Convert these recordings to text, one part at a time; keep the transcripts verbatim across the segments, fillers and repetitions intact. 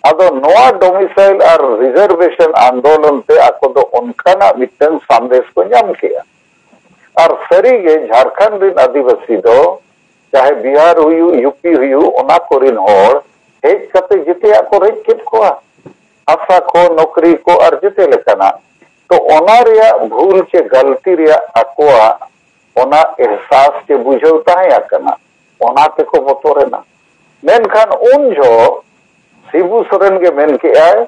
ᱟᱫᱚ ᱱᱚᱣᱟ domicile ᱟᱨ reservation ᱟᱱᱫᱳᱞᱚᱱ ᱛᱮ ᱟᱠᱚ ᱫᱚ ᱚᱱᱠᱟᱱᱟᱜ ᱢᱤᱫᱴᱟᱝ ᱥᱟᱸᱫᱮᱥ ᱠᱚ ᱧᱟᱢ ᱠᱮᱜᱼᱟ᱾ ᱟᱨ ᱥᱟᱹᱨᱤᱜᱮ ᱡᱷᱟᱲᱠᱷᱚᱸᱰ ᱨᱤᱱ ᱟᱹᱫᱤᱵᱟᱹᱥᱤ ᱫᱚ ᱪᱟᱦᱮ ᱵᱤᱦᱟᱨ ᱦᱩᱭᱩᱜ, ᱭᱩ ᱯᱤ ᱦᱩᱭᱩᱜ, ᱚᱱᱟ ᱠᱚᱨᱮᱱ ᱦᱚᱲ ᱦᱮᱡ ᱠᱟᱛᱮ ᱡᱮᱛᱮᱭᱟᱜ ᱠᱚ ᱨᱮᱡ ᱠᱮᱫ ᱠᱚᱣᱟ, ᱦᱟᱥᱟ ᱠᱚ, ᱱᱚᱠᱨᱤ ᱠᱚ ᱟᱨ ᱡᱮᱛᱮ ᱞᱮᱠᱟᱱᱟᱜ᱾ ᱛᱚ ᱚᱱᱟ ᱨᱮᱭᱟᱜ ᱵᱷᱩᱞ ᱪᱮ ᱜᱟᱹᱞᱛᱤ ᱨᱮᱭᱟᱜ ᱟᱠᱚᱣᱟᱜ ᱚᱱᱟ ᱮᱦᱥᱟᱥ ᱪᱮ ᱵᱩᱡᱷᱟᱹᱣ ᱛᱟᱦᱮᱸ ᱟᱠᱟᱱᱟ, ᱚᱱᱟ ᱛᱮᱠᱚ ᱵᱚᱛᱚᱨᱮᱱᱟ᱾ ᱢᱮᱱᱠᱷᱟᱱ ᱩᱱ ᱡᱚᱦᱚᱜ ᱥᱤᱵᱩ ᱥᱚᱨᱮᱱ ᱜᱮ ᱢᱮᱱ ᱠᱮᱜᱼᱟᱭ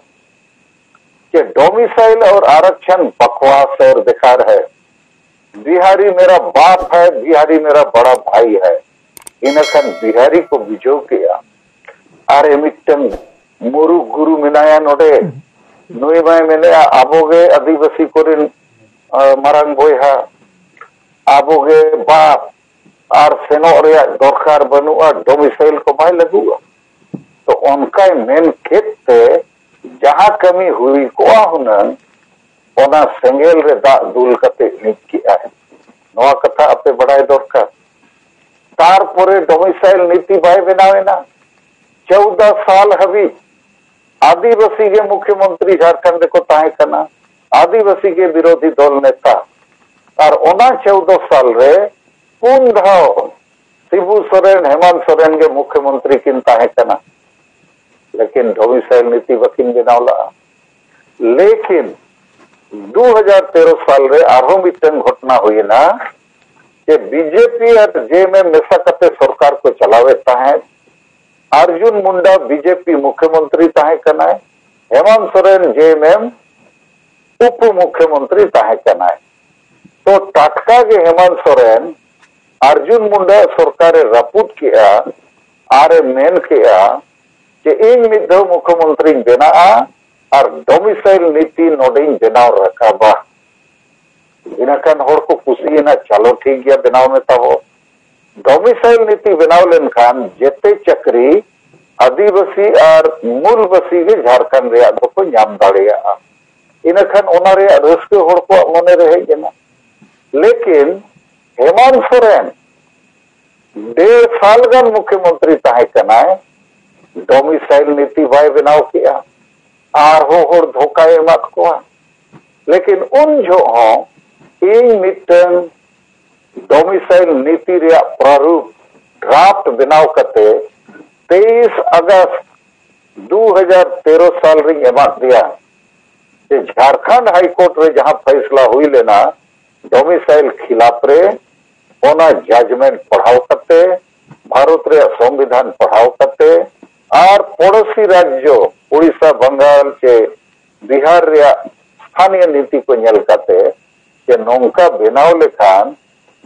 ᱡᱮ domicile ᱟᱨ ᱟᱨᱟᱠᱥᱚᱱ ᱵᱟᱠᱣᱟᱥ ᱟᱨ ᱵᱮᱠᱟᱨ ᱦᱟᱭ, ᱵᱤᱦᱟᱨᱤ ᱢᱮᱨᱟ ᱵᱟᱯ ᱦᱟᱭ, ᱵᱤᱦᱟᱨᱤ ᱢᱮᱨᱟ ᱵᱟᱲᱟ ᱵᱷᱟᱭ ᱦᱟᱭ᱾ ᱤᱱᱟᱹᱠᱷᱟᱱ ᱵᱤᱦᱟᱨᱤ ᱠᱚ ᱵᱩᱡᱷᱟᱹᱣ ᱠᱮᱜᱼᱟ, ᱟᱨᱮ ᱢᱤᱫᱴᱟᱝ ᱢᱩᱨᱩᱠ ᱜᱩᱨᱩ ᱢᱮᱱᱟᱭᱟ ᱱᱚᱰᱮ, ᱱᱩᱭ ᱢᱟᱭ ᱢᱮᱱᱮᱜᱼᱟ ᱟᱵᱚᱜᱮ ᱟᱹᱫᱤᱵᱟᱹᱥᱤ ᱠᱚᱨᱮᱱ ᱟᱨ ᱢᱟᱨᱟᱝ ᱵᱚᱭᱦᱟ, ᱟᱵᱚᱜᱮ ᱵᱟᱯ, ᱟᱨ ᱥᱮᱱᱚᱜ ᱨᱮᱭᱟᱜ ᱫᱚᱨᱠᱟᱨ ᱵᱟᱹᱱᱩᱜᱼᱟ, domicile ᱠᱚ ᱵᱟᱭ ᱞᱟᱹᱜᱩᱜᱼᱟ᱾ ᱛᱚ ᱚᱱᱠᱟᱭ ᱢᱮᱱ ᱠᱮᱫ ᱛᱮ ᱡᱟᱦᱟᱸ ᱠᱟᱹᱢᱤ ᱦᱩᱭ ᱠᱚᱜᱼᱟ ᱦᱩᱱᱟᱹᱝ, ᱚᱱᱟ ᱥᱮᱸᱜᱮᱞ ᱨᱮ ᱫᱟᱜ ᱫᱩᱞ ᱠᱟᱛᱮ ᱱᱤᱡ ᱠᱮᱜᱼᱟᱭ᱾ ᱱᱚᱣᱟ ᱠᱟᱛᱷᱟ ᱟᱯᱮ ᱵᱟᱲᱟᱭ ᱫᱚᱨᱠᱟᱨ᱾ ᱛᱟᱨᱯᱚᱨᱮ domicile ᱱᱤᱛᱤ ᱵᱟᱭ ᱵᱮᱱᱟᱣ ᱮᱱᱟ᱾ ᱪᱳᱣᱫᱟ ᱥᱟᱞ ᱦᱟᱹᱵᱤᱡ ᱟᱹᱫᱤᱵᱟᱹᱥᱤ ᱜᱮ ᱢᱩᱠᱷᱭᱚᱢᱚᱱᱛᱨᱤ ᱡᱷᱟᱲᱠᱷᱚᱸᱰ ᱨᱮᱠᱚ ᱛᱟᱦᱮᱸ ᱠᱟᱱᱟ, ᱟᱹᱫᱤᱵᱟᱹᱥᱤ ᱜᱮ ᱵᱤᱨᱳᱫᱷᱤ ᱫᱚᱞ ᱱᱮᱛᱟ᱾ ᱟᱨ ᱚᱱᱟ ᱪᱳᱣᱫᱟ ᱥᱟᱞ ᱨᱮ ᱯᱩᱱ ᱫᱷᱟᱣ ᱥᱤᱵᱩ ᱥᱚᱨᱮᱱ, ᱦᱮᱢᱟᱱᱛ ᱥᱚᱨᱮᱱ ᱜᱮ ᱢᱩᱠᱷᱭᱚᱢᱚᱱᱛᱨᱤ ᱠᱤᱱ ᱛᱟᱦᱮᱸ ᱠᱟᱱᱟ, ᱞᱮᱠᱤᱱ domicile ᱱᱤᱛᱤ ᱵᱟᱹᱠᱤᱱ ᱵᱮᱱᱟᱣ ᱞᱟᱜᱼᱟ᱾ ᱞᱮᱠᱤᱱ ᱫᱩ ᱦᱟᱡᱟᱨ ᱛᱮᱨᱚ ᱥᱟᱞ ᱨᱮ ᱟᱨᱦᱚᱸ ᱢᱤᱫᱴᱟᱝ ᱜᱷᱚᱴᱚᱱᱟ ᱦᱩᱭᱮᱱᱟ ᱡᱮ ᱵᱤᱡᱮᱯᱤ ᱟᱨ ᱡᱮ ᱮᱢ ᱮᱢ ᱢᱮᱥᱟ ᱠᱟᱛᱮ ᱥᱚᱨᱠᱟᱨ ᱠᱚ ᱪᱟᱞᱟᱣᱮᱫ ᱛᱟᱦᱮᱸᱫ᱾ ᱟᱨᱡᱩᱱ ᱢᱩᱱᱰᱟ ᱵᱤᱡᱮᱯᱤ ᱢᱩᱠᱷᱭᱚᱢᱚᱱᱛᱨᱤ ᱛᱟᱦᱮᱸ ᱠᱟᱱᱟᱭ, ᱦᱮᱢᱟᱱᱛ ᱥᱚᱨᱮᱱ ᱡᱮ ᱮᱢ ᱮᱢ ᱩᱯᱚ ᱢᱩᱠᱷᱭᱚᱢᱚᱱᱛᱨᱤ ᱛᱟᱦᱮᱸ ᱠᱟᱱᱟᱭ᱾ ᱛᱚ ᱴᱟᱴᱠᱟ ᱜᱮ ᱦᱮᱢᱟᱱᱛ ᱥᱚᱨᱮᱱ ᱟᱨᱡᱩᱱ ᱢᱩᱱᱰᱟ ᱥᱚᱨᱠᱟᱨᱮ ᱨᱟᱹᱯᱩᱫ ᱠᱮᱜᱼᱟ ᱟᱨᱮ ᱢᱮᱱ ᱠᱮᱜᱼᱟ ᱡᱮ ᱤᱧ ᱢᱤᱫ ᱫᱷᱟᱣ ᱢᱩᱠᱷᱭᱚᱢᱚᱱᱛᱨᱤᱧ ᱵᱮᱱᱟᱜᱼᱟ ᱟᱨ domicile ᱱᱤᱛᱤ ᱱᱚᱰᱮᱧ ᱵᱮᱱᱟᱣ ᱨᱟᱠᱟᱵᱟ᱾ ᱤᱱᱟᱹᱠᱷᱟᱱ ᱦᱚᱲ ᱠᱚ ᱠᱩᱥᱤᱭᱮᱱᱟ, ᱪᱟᱞᱚ ᱴᱷᱤᱠ ᱜᱮᱭᱟ, ᱵᱮᱱᱟᱣ ᱢᱮ ᱛᱟᱵᱚ᱾ Domicile ᱱᱤᱛᱤ ᱵᱮᱱᱟᱣ ᱞᱮᱱᱠᱷᱟᱱ ᱡᱮᱛᱮ ᱪᱟᱹᱠᱨᱤ ᱟᱹᱫᱤᱵᱟᱹᱥᱤ ᱟᱨ ᱢᱩᱞᱵᱟᱹᱥᱤ ᱜᱮ ᱡᱷᱟᱲᱠᱷᱚᱸᱰ ᱨᱮᱭᱟᱜ ᱫᱚᱠᱚ ᱧᱟᱢ ᱫᱟᱲᱮᱭᱟᱜᱼᱟ᱾ ᱤᱱᱟᱹᱠᱷᱟᱱ ᱚᱱᱟ ᱨᱮᱭᱟᱜ ᱨᱟᱹᱥᱠᱟᱹ ᱦᱚᱲ ᱠᱚᱣᱟᱜ ᱢᱚᱱᱮ ᱨᱮ ᱦᱮᱡ ᱮᱱᱟ᱾ ᱞᱮᱠᱤᱱ ᱦᱮᱢᱟᱱᱛ ᱥᱚᱨᱮᱱ ᱰᱮᱲ ᱥᱟᱞ ᱜᱟᱱ ᱢᱩᱠᱷᱭᱚᱢᱚᱱᱛᱨᱤ ᱛᱟᱦᱮᱸ ᱠᱟᱱᱟᱭ, ᱰᱚᱢᱤᱥᱟᱭᱤᱞ ᱱᱤᱛᱤ ᱵᱟᱭ ᱵᱮᱱᱟᱣ ᱠᱮᱜᱼᱟ, ᱟᱨᱦᱚᱸ ᱦᱚᱲ ᱫᱷᱳᱠᱟᱭ ᱮᱢᱟᱫ ᱠᱚᱣᱟ᱾ ᱞᱮᱠᱤᱱ ᱩᱱ ᱡᱚᱦᱚᱜ ᱦᱚᱸ ᱤᱧ ᱢᱤᱫᱴᱟᱝ ᱰᱚᱢᱤᱥᱟᱭᱤᱞ ᱱᱤᱛᱤ ᱨᱮᱭᱟᱜ ᱯᱨᱟᱨᱩᱯ ᱰᱨᱟᱯᱴ ᱵᱮᱱᱟᱣ ᱠᱟᱛᱮ ᱛᱮᱭᱤᱥ ᱟᱜᱚᱥᱴ ᱫᱩ ᱦᱟᱡᱟᱨ ᱛᱮᱨᱚ ᱥᱟᱞ ᱨᱤᱧ ᱮᱢᱟᱫ ᱯᱮᱭᱟ᱾ ᱡᱮ ᱡᱷᱟᱲᱠᱷᱚᱸᱰ ᱦᱟᱭ ᱠᱳᱨᱴ ᱨᱮ ᱡᱟᱦᱟᱸ ᱯᱷᱟᱭᱥᱞᱟ ᱦᱩᱭ ᱞᱮᱱᱟ ᱰᱚᱢᱤᱥᱟᱭᱤᱞ ᱠᱷᱤᱞᱟᱯ ᱨᱮ, ᱚᱱᱟ ᱡᱟᱡᱽᱢᱮᱱᱴ ᱯᱟᱲᱦᱟᱣ ᱠᱟᱛᱮ, ᱵᱷᱟᱨᱚᱛ ᱨᱮᱭᱟᱜ ᱥᱚᱝᱵᱤᱫᱷᱟᱱ ᱯᱟᱲᱦᱟᱣ ᱠᱟᱛᱮ, ᱟᱨ ᱯᱚᱲᱚᱥᱤ ᱨᱟᱡᱽᱡᱚ ᱩᱲᱤᱥᱥᱟ, ᱵᱟᱝᱜᱟᱞ ᱪᱮ ᱵᱤᱦᱟᱨ ᱨᱮᱭᱟᱜ ᱥᱛᱷᱟᱱᱤᱭᱚ ᱱᱤᱛᱤ ᱠᱚ ᱧᱮᱞ ᱠᱟᱛᱮ, ᱡᱮ ᱱᱚᱝᱠᱟ ᱵᱮᱱᱟᱣ ᱞᱮᱠᱷᱟᱱ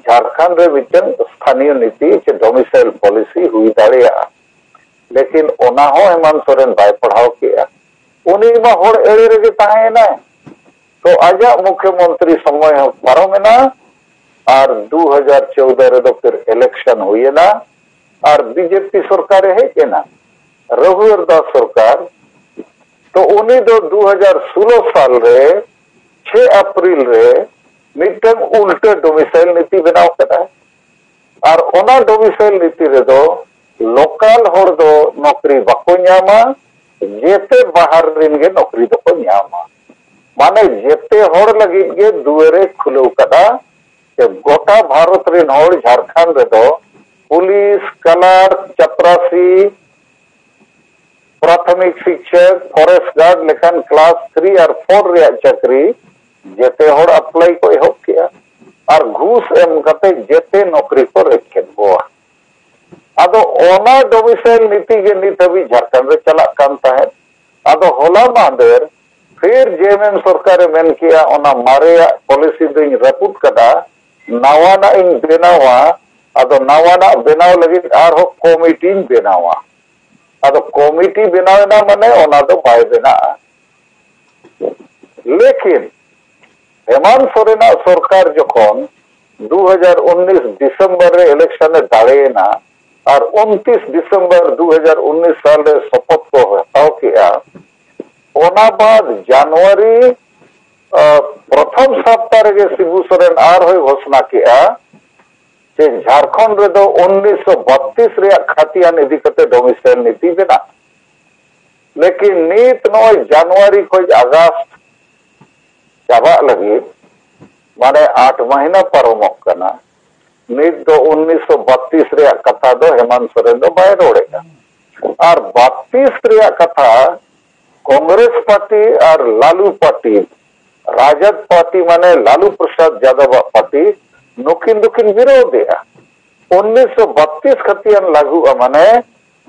ᱡᱷᱟᱲᱠᱷᱚᱸᱰ ᱨᱮ ᱢᱤᱫᱴᱟᱝ ᱥᱛᱷᱟᱱᱤᱭᱚ ᱱᱤᱛᱤ ᱪᱮ ᱰᱚᱢᱤᱥᱟᱭᱤᱞ ᱯᱚᱞᱤᱥᱤ ᱦᱩᱭ ᱫᱟᱲᱮᱭᱟᱜᱼᱟ᱾ ᱞᱮᱠᱤᱱ ᱚᱱᱟ ᱦᱚᱸ ᱦᱮᱢᱟᱱᱛ ᱥᱚᱨᱮᱱ ᱵᱟᱭ ᱯᱟᱲᱦᱟᱣ ᱠᱮᱜᱼᱟ᱾ ᱩᱱᱤ ᱢᱟ ᱦᱚᱲ ᱮᱲᱮ ᱨᱮᱜᱮ ᱛᱟᱦᱮᱸᱭᱮᱱᱟᱭ᱾ ᱛᱚ ᱟᱡᱟᱜ ᱢᱩᱠᱷᱭᱚᱢᱚᱱᱛᱨᱤ ᱥᱚᱢᱚᱭ ᱦᱚᱸ ᱯᱟᱨᱚᱢᱮᱱᱟ ᱟᱨ ᱫᱩ ᱦᱟᱡᱟᱨ ᱪᱳᱣᱫᱟ ᱨᱮᱫᱚ ᱯᱷᱤᱨ ᱤᱞᱮᱠᱥᱚᱱ ᱦᱩᱭᱮᱱᱟ ᱟᱨ ᱵᱤᱡᱮᱯᱤ ᱥᱚᱨᱠᱟᱨᱮ ᱦᱮᱡ ᱮᱱᱟ᱾ ᱨᱚᱜᱷᱩᱵᱚᱨ ᱫᱟᱥ ᱥᱚᱨᱠᱟᱨ᱾ ᱛᱚ ᱩᱱᱤ ᱫᱚ ᱫᱩ ᱦᱟᱡᱟᱨ ᱥᱳᱞᱳ ᱥᱟᱞ ᱨᱮ ᱪᱷᱮ ᱮᱯᱨᱤᱞ ᱨᱮ ᱢᱤᱫᱴᱟᱝ ᱩᱞᱴᱟᱹ ᱰᱚᱢᱤᱥᱟᱭᱤᱞ ᱱᱤᱛᱤ ᱵᱮᱱᱟᱣ ᱠᱮᱫᱟᱭ᱾ ᱟᱨ ᱚᱱᱟ ᱰᱚᱢᱤᱥᱟᱭᱤᱞ ᱱᱤᱛᱤ ᱨᱮᱫᱚ ᱞᱳᱠᱟᱞ ᱦᱚᱲ ᱫᱚ ᱱᱚᱠᱨᱤ ᱵᱟᱠᱚ ᱧᱟᱢᱟ, ᱡᱮᱛᱮ ᱵᱟᱦᱟᱨ ᱨᱮᱱ ᱜᱮ ᱱᱚᱠᱨᱤ ᱫᱚᱠᱚ ᱧᱟᱢᱟ᱾ ᱢᱟᱱᱮ ᱡᱮᱛᱮ ᱦᱚᱲ ᱞᱟᱹᱜᱤᱫ ᱜᱮ ᱫᱩᱣᱟᱹᱨᱮ ᱠᱷᱩᱞᱟᱹᱣ ᱠᱟᱫᱟ᱾ ᱡᱮ ᱜᱚᱴᱟ ᱵᱷᱟᱨᱚᱛ ᱨᱮᱱ ᱦᱚᱲ ᱡᱷᱟᱲᱠᱷᱚᱸᱰ ᱨᱮᱫᱚ ᱯᱩᱞᱤᱥ, ᱠᱟᱞᱟᱨᱠ, ᱪᱟᱯᱨᱟᱥᱤ, ᱯᱨᱟᱛᱷᱚᱢᱤᱠ ᱥᱤᱠᱪᱷᱚᱠ, ᱯᱷᱚᱨᱮᱥᱴ ᱜᱟᱨᱰ ᱞᱮᱠᱟᱱ ᱠᱞᱟᱥ ᱛᱷᱨᱤ ᱟᱨ ᱯᱷᱳᱨ ᱨᱮᱭᱟᱜ ᱪᱟᱹᱠᱨᱤ ᱡᱮᱛᱮ ᱦᱚᱲ ᱟᱯᱞᱟᱭ ᱠᱚ ᱮᱦᱚᱵ ᱠᱮᱜᱼᱟ᱾ ᱟᱨ ᱜᱷᱩᱥ ᱮᱢ ᱠᱟᱛᱮ ᱡᱮᱛᱮ ᱱᱚᱠᱨᱤ ᱠᱚ ᱨᱮᱡ ᱠᱮᱫ ᱠᱚᱣᱟ᱾ ᱟᱫᱚ ᱚᱱᱟ ᱰᱚᱢᱤᱥᱟᱭᱤᱞ ᱱᱤᱛᱤ ᱜᱮ ᱱᱤᱛ ᱦᱟᱹᱵᱤᱡ ᱡᱷᱟᱲᱠᱷᱚᱸᱰ ᱨᱮ ᱪᱟᱞᱟᱜ ᱠᱟᱱ ᱛᱟᱦᱮᱸᱫ᱾ ᱟᱫᱚ ᱦᱚᱞᱟ ᱢᱟᱦᱫᱮᱨ ᱯᱷᱤᱨ ᱡᱮ ᱮᱢ ᱮᱢ ᱥᱚᱨᱠᱟᱨᱮ ᱢᱮᱱ ᱠᱮᱜᱼᱟ, ᱚᱱᱟ ᱢᱟᱨᱮᱭᱟᱜ ᱯᱚᱞᱤᱥᱤ ᱫᱚᱧ ᱨᱟᱹᱯᱩᱫ ᱠᱟᱫᱟ, ᱱᱟᱣᱟᱱᱟᱜ ᱤᱧ ᱵᱮᱱᱟᱣᱟ᱾ ᱟᱫᱚ ᱱᱟᱣᱟᱱᱟᱜ ᱵᱮᱱᱟᱣ ᱞᱟᱹᱜᱤᱫ ᱟᱨᱦᱚᱸ ᱠᱚᱢᱤᱴᱤᱧ ᱵᱮᱱᱟᱣᱟ᱾ ᱟᱫᱚ ᱠᱚᱢᱤᱴᱤ ᱵᱮᱱᱟᱣ ᱮᱱᱟ ᱢᱟᱱᱮ ᱚᱱᱟ ᱫᱚ ᱵᱟᱭ ᱵᱮᱱᱟᱜᱼᱟ᱾ ᱞᱮᱠᱤᱱ ᱦᱮᱢᱟᱱᱛ ᱥᱚᱨᱮᱱᱟᱜ ᱥᱚᱨᱠᱟᱨ ᱡᱚᱠᱷᱚᱱ ᱫᱩ ᱦᱟᱡᱟᱨ ᱩᱱᱤᱥ ᱰᱤᱥᱮᱢᱵᱚᱨ ᱨᱮ ᱤᱞᱮᱠᱥᱚᱱ ᱮ ᱫᱟᱲᱮᱭᱮᱱᱟ ᱟᱨ ᱩᱱᱛᱤᱥ ᱰᱤᱥᱮᱢᱵᱚᱨ ᱫᱩ ᱦᱟᱡᱟᱨ ᱩᱱᱤᱥ ᱥᱟᱞ ᱨᱮ ᱥᱚᱯᱚᱛ ᱠᱚ ᱦᱟᱛᱟᱣ ᱠᱮᱜᱼᱟ, ᱚᱱᱟ ᱵᱟᱫ ᱡᱟᱱᱩᱣᱟᱨᱤ, ᱟ, ᱯᱨᱚᱛᱷᱚᱢ ᱥᱟᱯᱛᱟ ᱨᱮᱜᱮ ᱥᱤᱵᱩ ᱥᱚᱨᱮᱱ ᱟᱨᱦᱚᱸᱭ ᱜᱷᱳᱥᱱᱟ ᱠᱮᱜᱼᱟ ᱡᱮ ᱡᱷᱟᱲᱠᱷᱚᱸᱰ ᱨᱮᱫᱚ ᱩᱱᱤᱥᱥᱚ ᱵᱟᱛᱤᱥ ᱨᱮᱭᱟᱜ ᱠᱷᱟᱹᱛᱤᱭᱟᱱ ᱤᱫᱤ ᱠᱟᱛᱮ domicile ᱱᱤᱛᱤ ᱵᱮᱱᱟᱜ᱾ ᱞᱮᱠᱤᱱ ᱱᱤᱛ ᱱᱚᱜᱼᱚᱭ ᱡᱟᱱᱩᱣᱟᱨᱤ ᱠᱷᱚᱱ ᱟᱜᱚᱥᱴ ᱪᱟᱵᱟᱜ ᱞᱟᱹᱜᱤᱫ, ᱢᱟᱱᱮ ᱟᱴ ᱢᱟᱹᱦᱱᱟᱹ ᱯᱟᱨᱚᱢᱚᱜ ᱠᱟᱱᱟ᱾ ᱱᱤᱛ ᱫᱚ ᱩᱱᱤᱥᱥᱚ ᱵᱟᱛᱤᱥ ᱨᱮᱭᱟᱜ ᱠᱟᱛᱷᱟ ᱫᱚ ᱦᱮᱢᱟᱱᱛ ᱥᱚᱨᱮᱱ ᱫᱚ ᱵᱟᱭ ᱨᱚᱲᱮᱫᱼᱟ᱾ ᱟᱨ ᱵᱟᱛᱤᱥ ᱨᱮᱭᱟᱜ ᱠᱟᱛᱷᱟ ᱠᱚᱝᱜᱨᱮᱥ ᱯᱟᱨᱴᱤ ᱟᱨ ᱞᱟᱞᱩ ᱯᱟᱨᱴᱤ, ᱨᱟᱡᱚᱫ ᱯᱟᱨᱴᱤ ᱢᱟᱱᱮ ᱞᱟᱞᱩ ᱯᱨᱚᱥᱟᱫᱽ ᱡᱟᱫᱚᱵᱟᱜ ᱯᱟᱨᱴᱤ, ᱱᱩᱠᱤᱱ ᱫᱚᱠᱤᱱ ᱵᱤᱨᱳᱫᱷᱮᱜᱼᱟ᱾ ᱩᱱᱤᱥᱥᱚ ᱵᱟᱛᱤᱥ ᱠᱷᱟᱹᱛᱤᱭᱟᱱ ᱞᱟᱹᱜᱩᱜᱼᱟ, ᱢᱟᱱᱮ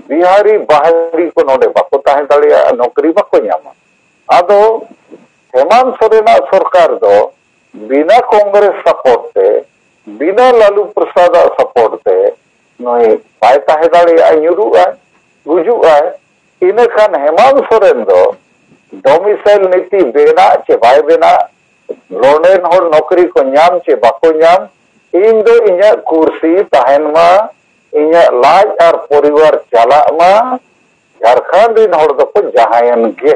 ᱵᱤᱦᱟᱨᱤ ᱵᱟᱦᱟᱨᱤ ᱠᱚ ᱱᱚᱰᱮ ᱵᱟᱠᱚ ᱛᱟᱦᱮᱸ ᱫᱟᱲᱮᱭᱟᱜᱼᱟ, ᱱᱚᱠᱨᱤ ᱵᱟᱠᱚ ᱧᱟᱢᱟ᱾ ᱟᱫᱚ ᱦᱮᱢᱟᱱᱛ ᱥᱚᱨᱮᱱᱟᱜ ᱥᱚᱨᱠᱟᱨ ᱫᱚ ᱵᱤᱱᱟ ᱠᱚᱝᱜᱨᱮᱥ support ᱛᱮ, ᱵᱤᱱᱟ ᱞᱟᱞᱩ ᱯᱨᱚᱥᱟᱫᱟᱜ support ᱛᱮ ᱱᱩᱭ ᱵᱟᱭ ᱛᱟᱦᱮᱸ ᱫᱟᱲᱮᱭᱟᱜᱼᱟ, ᱧᱩᱨᱩᱜᱼᱟᱭ, ᱜᱩᱡᱩᱜᱼᱟᱭ᱾ ᱤᱱᱟᱹ ᱠᱷᱟᱱ ᱦᱮᱢᱟᱱᱛ ᱥᱚᱨᱮᱱ ᱫᱚ domicile ᱱᱤᱛᱤ ᱵᱮᱱᱟᱜ ᱪᱮ ᱵᱟᱭ ᱵᱮᱱᱟᱜ, ᱱᱚᱰᱮᱱ ᱦᱚᱲ ᱱᱚᱠᱨᱤ ᱠᱚ ᱧᱟᱢ ᱪᱮ ᱵᱟᱠᱚ ᱧᱟᱢ, ᱤᱧ ᱫᱚ ᱤᱧᱟᱹᱜ ᱠᱩᱨᱥᱤ ᱛᱟᱦᱮᱱ ᱢᱟ, ᱤᱧᱟᱹᱜ ᱞᱟᱡ ᱟᱨ ᱯᱚᱨᱤᱵᱟᱨ ᱪᱟᱞᱟᱜ ᱢᱟ, ᱡᱷᱟᱲᱠᱷᱚᱸᱰ ᱨᱤᱱ ᱦᱚᱲ ᱫᱚᱠᱚ ᱡᱟᱦᱟᱸᱭᱮᱱ ᱜᱮ᱾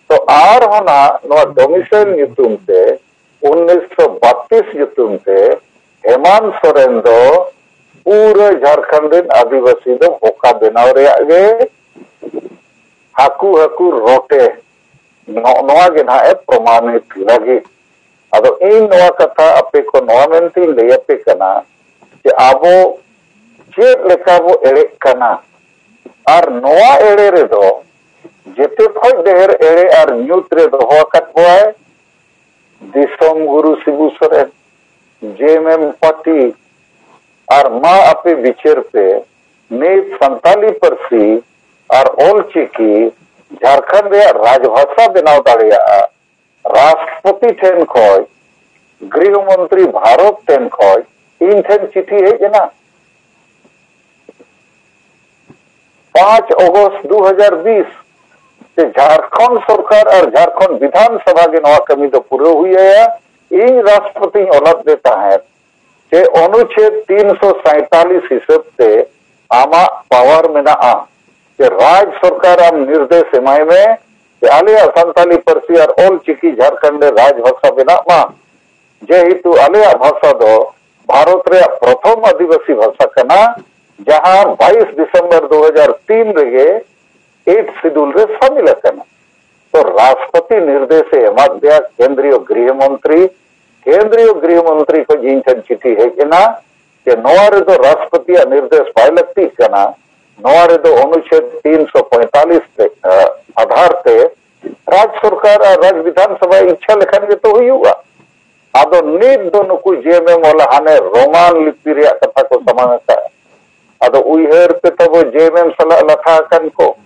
ᱛᱚ ᱟᱨᱦᱚᱸ ᱱᱟᱜ ᱱᱚᱣᱟ domicile ᱧᱩᱛᱩᱢ ᱛᱮ, ᱩᱱᱤᱥᱥᱚ ᱵᱟᱛᱤᱥ ᱧᱩᱛᱩᱢ ᱛᱮ ᱦᱮᱢᱟᱱᱛ ᱥᱚᱨᱮᱱ ᱫᱚ ᱯᱩᱨᱟᱹ ᱡᱷᱟᱲᱠᱷᱚᱸᱰ ᱨᱤᱱ ᱟᱹᱫᱤᱵᱟᱹᱥᱤ ᱫᱚ ᱵᱚᱠᱟ ᱵᱮᱱᱟᱣ ᱨᱮᱭᱟᱜ ᱜᱮ ᱦᱟᱹᱠᱩ ᱦᱟᱹᱠᱩ ᱨᱚᱴᱮ, ᱱᱚᱜᱼᱚ ᱱᱚᱣᱟ ᱜᱮ ᱱᱟᱜ ᱮ ᱯᱨᱚᱢᱟᱱᱤᱛ ᱞᱟᱹᱜᱤᱫ᱾ ᱟᱫᱚ ᱤᱧ ᱱᱚᱣᱟ ᱠᱟᱛᱷᱟ ᱟᱯᱮ ᱠᱚ ᱱᱚᱣᱟ ᱢᱮᱱᱛᱮᱧ ᱞᱟᱹᱭ ᱟᱯᱮ ᱠᱟᱱᱟ ᱡᱮ ᱟᱵᱚ ᱪᱮᱫ ᱞᱮᱠᱟ ᱵᱚ ᱮᱲᱮᱜ ᱠᱟᱱᱟ, ᱟᱨ ᱱᱚᱣᱟ ᱮᱲᱮ ᱨᱮᱫᱚ ᱡᱮᱛᱮ ᱠᱷᱚᱱ ᱰᱷᱮᱨ ᱮᱲᱮ ᱟᱨ ᱧᱩᱛ ᱨᱮ ᱫᱚᱦᱚ ᱟᱠᱟᱫ ᱵᱚᱣᱟᱭ ᱫᱤᱥᱚᱢ ᱜᱩᱨᱩ ᱥᱤᱵᱩ ᱥᱚᱨᱮᱱ, ᱡᱮ ᱮᱢ ᱮᱢ ᱯᱟᱨᱴᱤ᱾ ᱟᱨ ᱢᱟ ᱟᱯᱮ ᱵᱤᱪᱟᱹᱨ ᱯᱮ, ᱱᱤᱛ ᱥᱟᱱᱛᱟᱞᱤ ᱯᱟᱹᱨᱥᱤ ᱟᱨ ᱚᱞ ᱪᱤᱠᱤ ᱡᱷᱟᱲᱠᱷᱚᱸᱰ ᱨᱮᱭᱟᱜ ᱨᱟᱡᱽᱵᱷᱟᱥᱟ ᱵᱮᱱᱟᱣ ᱫᱟᱲᱮᱭᱟᱜᱼᱟ᱾ ᱨᱟᱥᱴᱨᱚᱯᱚᱛᱤ ᱴᱷᱮᱱ ᱠᱷᱚᱱ, ᱜᱨᱤᱦᱚ ᱢᱚᱱᱛᱨᱤ ᱵᱷᱟᱨᱚᱛ ᱴᱷᱮᱱ ᱠᱷᱚᱱ ᱤᱧ ᱴᱷᱮᱱ ᱪᱤᱴᱷᱤ ᱦᱮᱡ ᱮᱱᱟ᱾ ᱯᱟᱸᱪ ᱚᱜᱚᱥᱴ ᱫᱩ ᱦᱟᱡᱟᱨ ᱵᱤᱥ ᱛᱮ ᱡᱷᱟᱲᱠᱷᱚᱸᱰ ᱥᱚᱨᱠᱟᱨ ᱟᱨ ᱡᱷᱟᱲᱠᱷᱚᱸᱰ ᱵᱤᱫᱷᱟᱱ ᱥᱚᱵᱷᱟ ᱜᱮ ᱱᱚᱣᱟ ᱠᱟᱹᱢᱤ ᱫᱚ ᱯᱩᱨᱟᱹᱣ ᱦᱩᱭ ᱟᱭᱟ᱾ ᱤᱧ ᱨᱟᱥᱴᱨᱚᱯᱚᱛᱤᱧ ᱚᱞᱟᱫ ᱫᱮ ᱛᱟᱦᱮᱸᱫ ᱡᱮ ᱚᱱᱩᱪᱷᱮᱫ ᱛᱤᱱᱥᱚ ᱥᱟᱸᱭᱛᱟᱞᱤᱥ ᱦᱤᱥᱟᱹᱵ ᱛᱮ ᱟᱢᱟᱜ ᱯᱟᱣᱟᱨ ᱢᱮᱱᱟᱜᱼᱟ ᱡᱮ ᱨᱟᱡᱽ ᱥᱚᱨᱠᱟᱨ ᱟᱢ ᱱᱤᱨᱫᱮᱥ ᱮᱢᱟᱭ ᱢᱮ ᱡᱮ ᱟᱞᱮᱭᱟᱜ ᱥᱟᱱᱛᱟᱞᱤ ᱯᱟᱹᱨᱥᱤ ᱟᱨ ᱚᱞ ᱪᱤᱠᱤ ᱡᱷᱟᱲᱠᱷᱚᱸᱰ ᱨᱮ ᱨᱟᱡᱽ ᱵᱷᱟᱥᱟ ᱵᱮᱱᱟᱜ ᱢᱟ, ᱡᱮᱦᱮᱛᱩ ᱟᱞᱮᱭᱟᱜ ᱵᱷᱟᱥᱟ ᱫᱚ ᱵᱷᱟᱨᱚᱛ ᱨᱮᱭᱟᱜ ᱯᱨᱚᱛᱷᱚᱢ ᱟᱹᱫᱤᱵᱟᱹᱥᱤ ᱵᱷᱟᱥᱟ ᱠᱟᱱᱟ, ᱡᱟᱦᱟᱸ ᱵᱟᱭᱤᱥ ᱰᱤᱥᱮᱢᱵᱚᱨ ᱫᱩ ᱦᱟᱡᱟᱨ ᱛᱤᱱ ᱨᱮᱜᱮ ᱮᱭᱤᱴ ᱥᱤᱰᱩᱞ ᱨᱮ ᱥᱟᱢᱤᱞ ᱟᱠᱟᱱᱟ᱾ ᱛᱚ ᱨᱟᱥᱴᱨᱚᱯᱚᱛᱤ ᱱᱤᱨᱫᱮᱥ ᱮ ᱮᱢᱟᱫ ᱫᱮᱭᱟ ᱠᱮᱱᱫᱨᱤᱭᱚ ᱜᱨᱤᱦ ᱢᱚᱱᱛᱨᱤ᱾ ᱠᱮᱱᱫᱨᱤᱭᱚ ᱜᱨᱤᱦ ᱢᱚᱱᱛᱨᱤ ᱠᱷᱚᱱ ᱤᱧ ᱴᱷᱮᱱ ᱪᱤᱴᱷᱤ ᱦᱮᱡ ᱮᱱᱟ ᱡᱮ ᱱᱚᱣᱟ ᱨᱮᱫᱚ ᱨᱟᱥᱴᱨᱚᱯᱚᱛᱤᱭᱟᱜ ᱱᱤᱨᱫᱮᱥ ᱵᱟᱭ ᱞᱟᱹᱠᱛᱤᱜ ᱠᱟᱱᱟ, ᱱᱚᱣᱟ ᱨᱮᱫᱚ ᱚᱱᱩᱪᱷᱮᱫ ᱛᱤᱱᱥᱚ ᱯᱚᱸᱭᱛᱟᱞᱤᱥ ᱛᱮ, ᱟᱸ, ᱟᱫᱷᱟᱨ ᱛᱮ ᱨᱟᱡᱽ ᱥᱚᱨᱠᱟᱨ ᱟᱨ ᱨᱟᱡᱽ ᱵᱤᱫᱷᱟᱱ ᱥᱚᱵᱷᱟ ᱤᱪᱪᱷᱟ ᱞᱮᱠᱷᱟᱱ ᱜᱮᱛᱚ ᱦᱩᱭᱩᱜᱼᱟ᱾ ᱟᱫᱚ ᱱᱤᱛ ᱫᱚ ᱱᱩᱠᱩ ᱡᱮ ᱮᱢ ᱮᱢ ᱣᱟᱞᱟ ᱦᱟᱱᱮ ᱨᱳᱢᱟᱱ ᱞᱤᱯᱤ ᱨᱮᱭᱟᱜ ᱠᱟᱛᱷᱟ ᱠᱚ ᱥᱟᱢᱟᱝ ᱟᱠᱟᱫᱼᱟ᱾ ᱟᱫᱚ ᱩᱭᱦᱟᱹᱨ ᱯᱮ ᱛᱟᱵᱚ, ᱡᱮ ᱮᱢ ᱮᱢ ᱥᱟᱞᱟᱜ ᱞᱟᱴᱷᱟ ᱟᱠᱟᱱ ᱠᱚ,